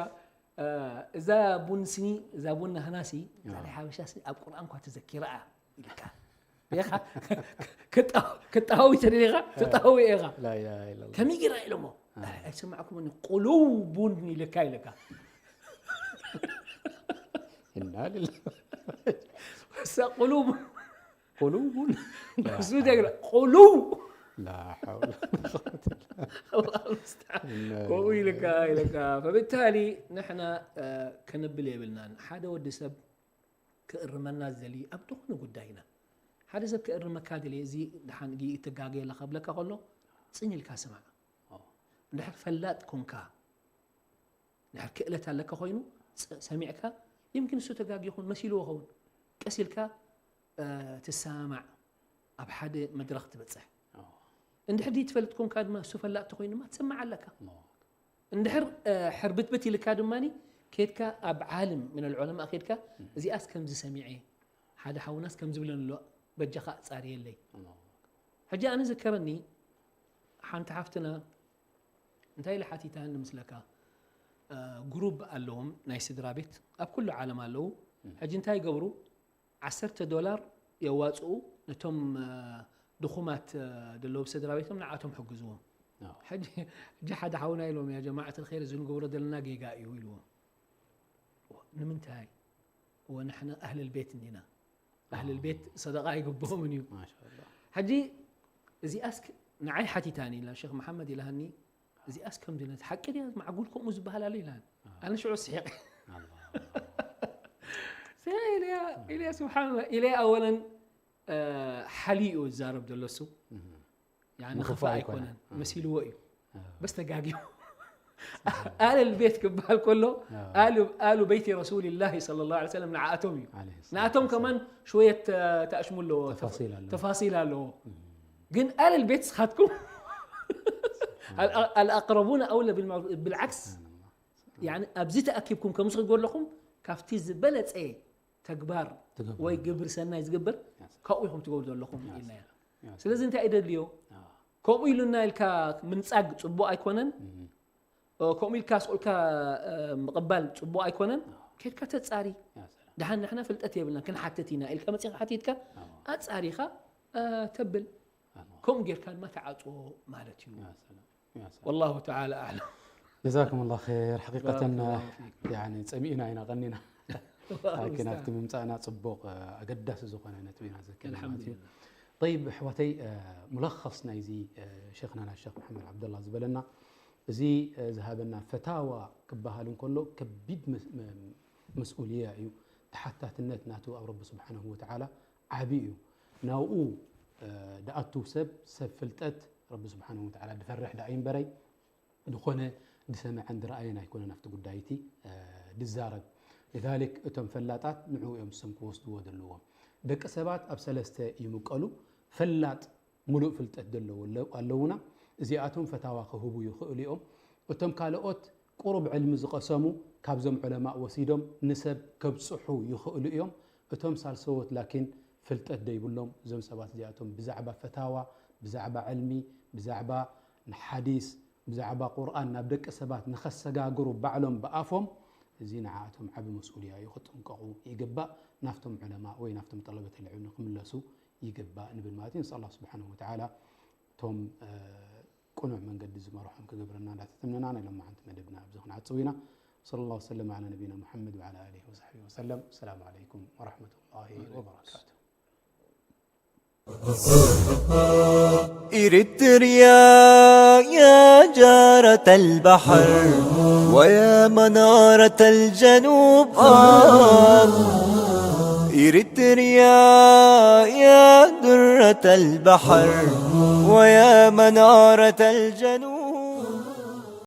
እ፣ እዛ ቡን ስኒ፣ እዛ ቡን ናህና ሲ፣ እዛ ናይ ሓበሻ ስኒ ኣብ ቁርኣን እኳ ተዘኪራ እያ ኢልካ። ኢኻ ክጣ-፣ ክጣዊ ተደሊኻ ትጣዊ ኢኻ። ላ ኢላሃ ኢለላህ። ከመይ ጌራ ኢሎሞ? ኣይሰማዕኩምን፣ ቁሉቡን ኢልካ ኢልካ። ኢና ሊላሂ። እሳ ቁሉብ ቁሉቡን። እሱ ጀግና ቁሉብ ላ ሐውለ። ኣላሁ ሙስተዓን። ከምኡ ኢልካ ኢልካ። ፈብታሊ ንሕና፣ እ፣ ክንብል የብልናን። ሓደ ወዲ ሰብ ክእርመና ዝደሊ ኣብ ዝኾነ ጉዳይና። ሓደ ሰብ ክእርመካ ደልየ፣ እዚ ደሓን ጊ-፣ ትጋገ ኣለኻ ክብለካ ከሎ፣ ጽን ኢልካ ስማዕ። እንድሕር ፈላጥ ኮንካ፣ እንድሕር ክእለት ኣለካ ኮይኑ፣ ጽ-፣ ሰሚዕካ፣ ይምኪን እሱ ተጋጊ ይኹን፣ መሲልዎ ኸውን። ቀስ ኢልካ፣ እ፣ ትሰማማዕ፣ ኣብ ሓደ መድረኽ ትበጽሕ። እንድሕር ዘይትፈልጥ ኮንካ ድማ፣ እሱ ፈላጥ ተኾይኑ ድማ ትሰማዕ ኣለካ። እንድሕር፣ እ፣ ሕርብትብት ኢልካ ድማኒ፣ ኬድካ ኣብ ዓልም ምን ልዑለማእ ኬድካ፣ እዚኣስ ከምዚ ሰሚዐ፣ ሓደ ሓውናስ ከምዚ ብለን ኣሎ፣ በጃኻ ኣጻርየለይ። ሕጂ ኣነ ዘከረኒ፣ ሓንቲ ሓፍትና እንታይ ኢላ ሓቲታኒ ምስለካ፣ እ፣ ግሩብ ኣለዎም ናይ ስድራ ቤት፣ ኣብ ኩሉ ዓለም ኣለዉ። ሕጂ እንታይ ይገብሩ? ዓሰርተ ዶላር የዋጽኡ፣ ነቶም፣ እ፣ ድኹማት፣ እ፣ ደለዉ ስድራ ቤቶም ንዓቶም ሕግዝዎም። ኣዎ። ሕጂ፣ ሕጂ ሓደ ሓውና ኢሎም፣ "ያ ጀማዓት ልኸይር፣ እዚ ንገብሮ ዘለና ጌጋ እዩ" ኢልዎም። ንምንታይ? ወንሕና ኣህልል ቤት እንዲና። ኣህልል ቤት ሰደቃ ኣይግብኦምን እዩ። ማሻኣላህ። ሕጂ እዚኣስ ክ-፣ ንዓይ ሓቲታኒ ኢላ፣ ሸኽ መሓመድ ኢላሃኒ፣ እዚኣስ ከምዚ ነት ሓቂ ድያ? ማዕጉል ከምኡ ዝበሃል ኣሎ ኢላኒ። ኣነ ሽዑ ስሒቕ። ኣላህ። ስሒቕ ኢለያ፣ ኢለያ፣ ስብሓንላህ፣ ኢለያ ኣወለን፣ እ፣ ሓልዩ እዩ ዝዛረብ ዘሎ እሱ። ያኒ ንኽፉእ ክፉእ ኣይኮነን። ኣይኮነን፣ መሲልዎ እዩ። በስ ተጋጊዩ። ኣህለል ቤት ክበሃል ከሎ፣ ኣሉ፣ ኣሉ በይቲ ረሱልላሂ ሰለላሁ ዐለይሂ ወሰለም ንዓኣቶም እዩ። ዐለይሂ ሰላቱ ንኣቶም ወሰላም። ከማን ሽወየት፣ እ፣ ተኣሽሙ ኣለዎ። ተፋሲል ኣለዎ። ተፋሲል ኣለዎ። ግን ኣህለል ቤት ስኻትኩም፣ ኣል-፣ ኣልኣቅረቡነ ኣውለ ቢልማዕሩፍ፣ ብልዓክስ፣ ያኒ ኣብዚ ተኣኪብኩም ከምዚ ክትገብሩ ኣለኹም፣ ካብቲ ዝበለጸ ተግባር ትገብሩ። ወይ ግብሪ ሰናይ ዝግበር ካብኡ ኢኹም ትገብሩ ዘለኹም ያ ኢልና ኢና። ያ ስለዚ እንታይ እዩ ደድልዮ? ኣዎ። ከምኡ ኢሉና ኢልካ ምንጻግ ጽቡቕ ኣይኮነን። እ፣ ከምኡ ኢልካ ስቑልካ፣ እ፣ ምቕባል ጽቡቕ ኣይኮነን። ኬድካ ተጻሪ። ያ ሰላም። ደሓን ንሕና ፍልጠት የብልና ክንሓትት ኢና ኢልካ መጺኻ ሓቲትካ ኣዎ። ኣጻሪኻ፣ እ፣ ተብል። ኣዎ። ከምኡ ጌርካ ድማ ተዓጽዎ ማለት እዩ። ያ ሰላም። ያ ሰላም። ወላሁ ተዓላ ኣዕለም። ጀዛኩም ላሁ ኸይር። ሓቂቀተን ባረከላሁ ፊኩም። ያኒ ጸሚእና ኢና ቀኒና። ላኪን ኣብቲ ምምጻእና ጽቡቕ ኣገዳሲ ዝኾነ ነጥቢ ኢና ዘኪርና ማለት እዩ። ኣልሓምዱሊላህ። طيب ኣሕዋተይ፣ ሙለኸስ ናይዚ ሸኽናና ሸኽ መሓመድ ዓብደላ ዝበለና፣ እዚ ዝሃበና ፈታዋ ክበሃል እንከሎ ከቢድ መስኡልያ እዩ። ተሓታትነት ናቱ ኣብ ረቢ ስብሓንሁ ወተዓላ ዓብዪ እዩ። ናብኡ ድኣቱ ሰብ ሰብ ፍልጠት ረቢ ስብሓንሁ ወተዓላ ድፈርሕ ደኣ ይንበረይ፣ ዝኾነ ድሰምዐን ድረኣየን ኣይኮነን ኣብቲ ጉዳይ እቲ ድዛረብ። لذلك እቶም ፈላጣት ንዑ እዮም ስም ክወስድዎ ዘለዎም። ደቂ ሰባት ኣብ ሰለስተ ይምቀሉ። ፈላጥ፣ ሙሉእ ፍልጠት ዘለዎ ኣለውና። እዚኣቶም ፈታዋ ክህቡ ይኽእሉ እዮም። እቶም ካልኦት ቁሩብ ዕልሚ ዝቐሰሙ ካብዞም ዑለማእ ወሲዶም ንሰብ ከብጽሑ ይኽእሉ እዮም። እቶም ሳልሰዎት ላኪን ፍልጠት ደይብሎም። እዞም ሰባት እዚኣቶም ብዛዕባ ፈታዋ፣ ብዛዕባ ዕልሚ፣ ብዛዕባ ንሓዲስ፣ ብዛዕባ ቁርኣን ናብ ደቂ ሰባት ንኸሰጋግሩ ባዕሎም ብኣፎም፣ እዚ ንዓኣቶም ዓቢ መስኡልያ እዩ። ክጥንቀቑ ይግባእ። ናፍቶም ዑለማ ወይ ናፍቶም ጠለበት ልዕልሚ ክምለሱ ይግባእ ንብል ማለት እዩ። ንስ ኣላ ስብሓን ወተዓላ እቶም ቅኑዕ መንገዲ ዝመርሖም ክገብረና እንዳተተምነና ናይ ሎማዓንቲ መደብና ኣብዚ ክንዓፅው ኢና። صلى الله وسلم على نبينا محمد وعلى آله وصحبه وسلم. السلام عليكم ورحمة الله وبركاته. إريتريا يا جارة البحر ويا منارة الجنوب، آه. إريتريا يا درة البحر ويا منارة الجنوب.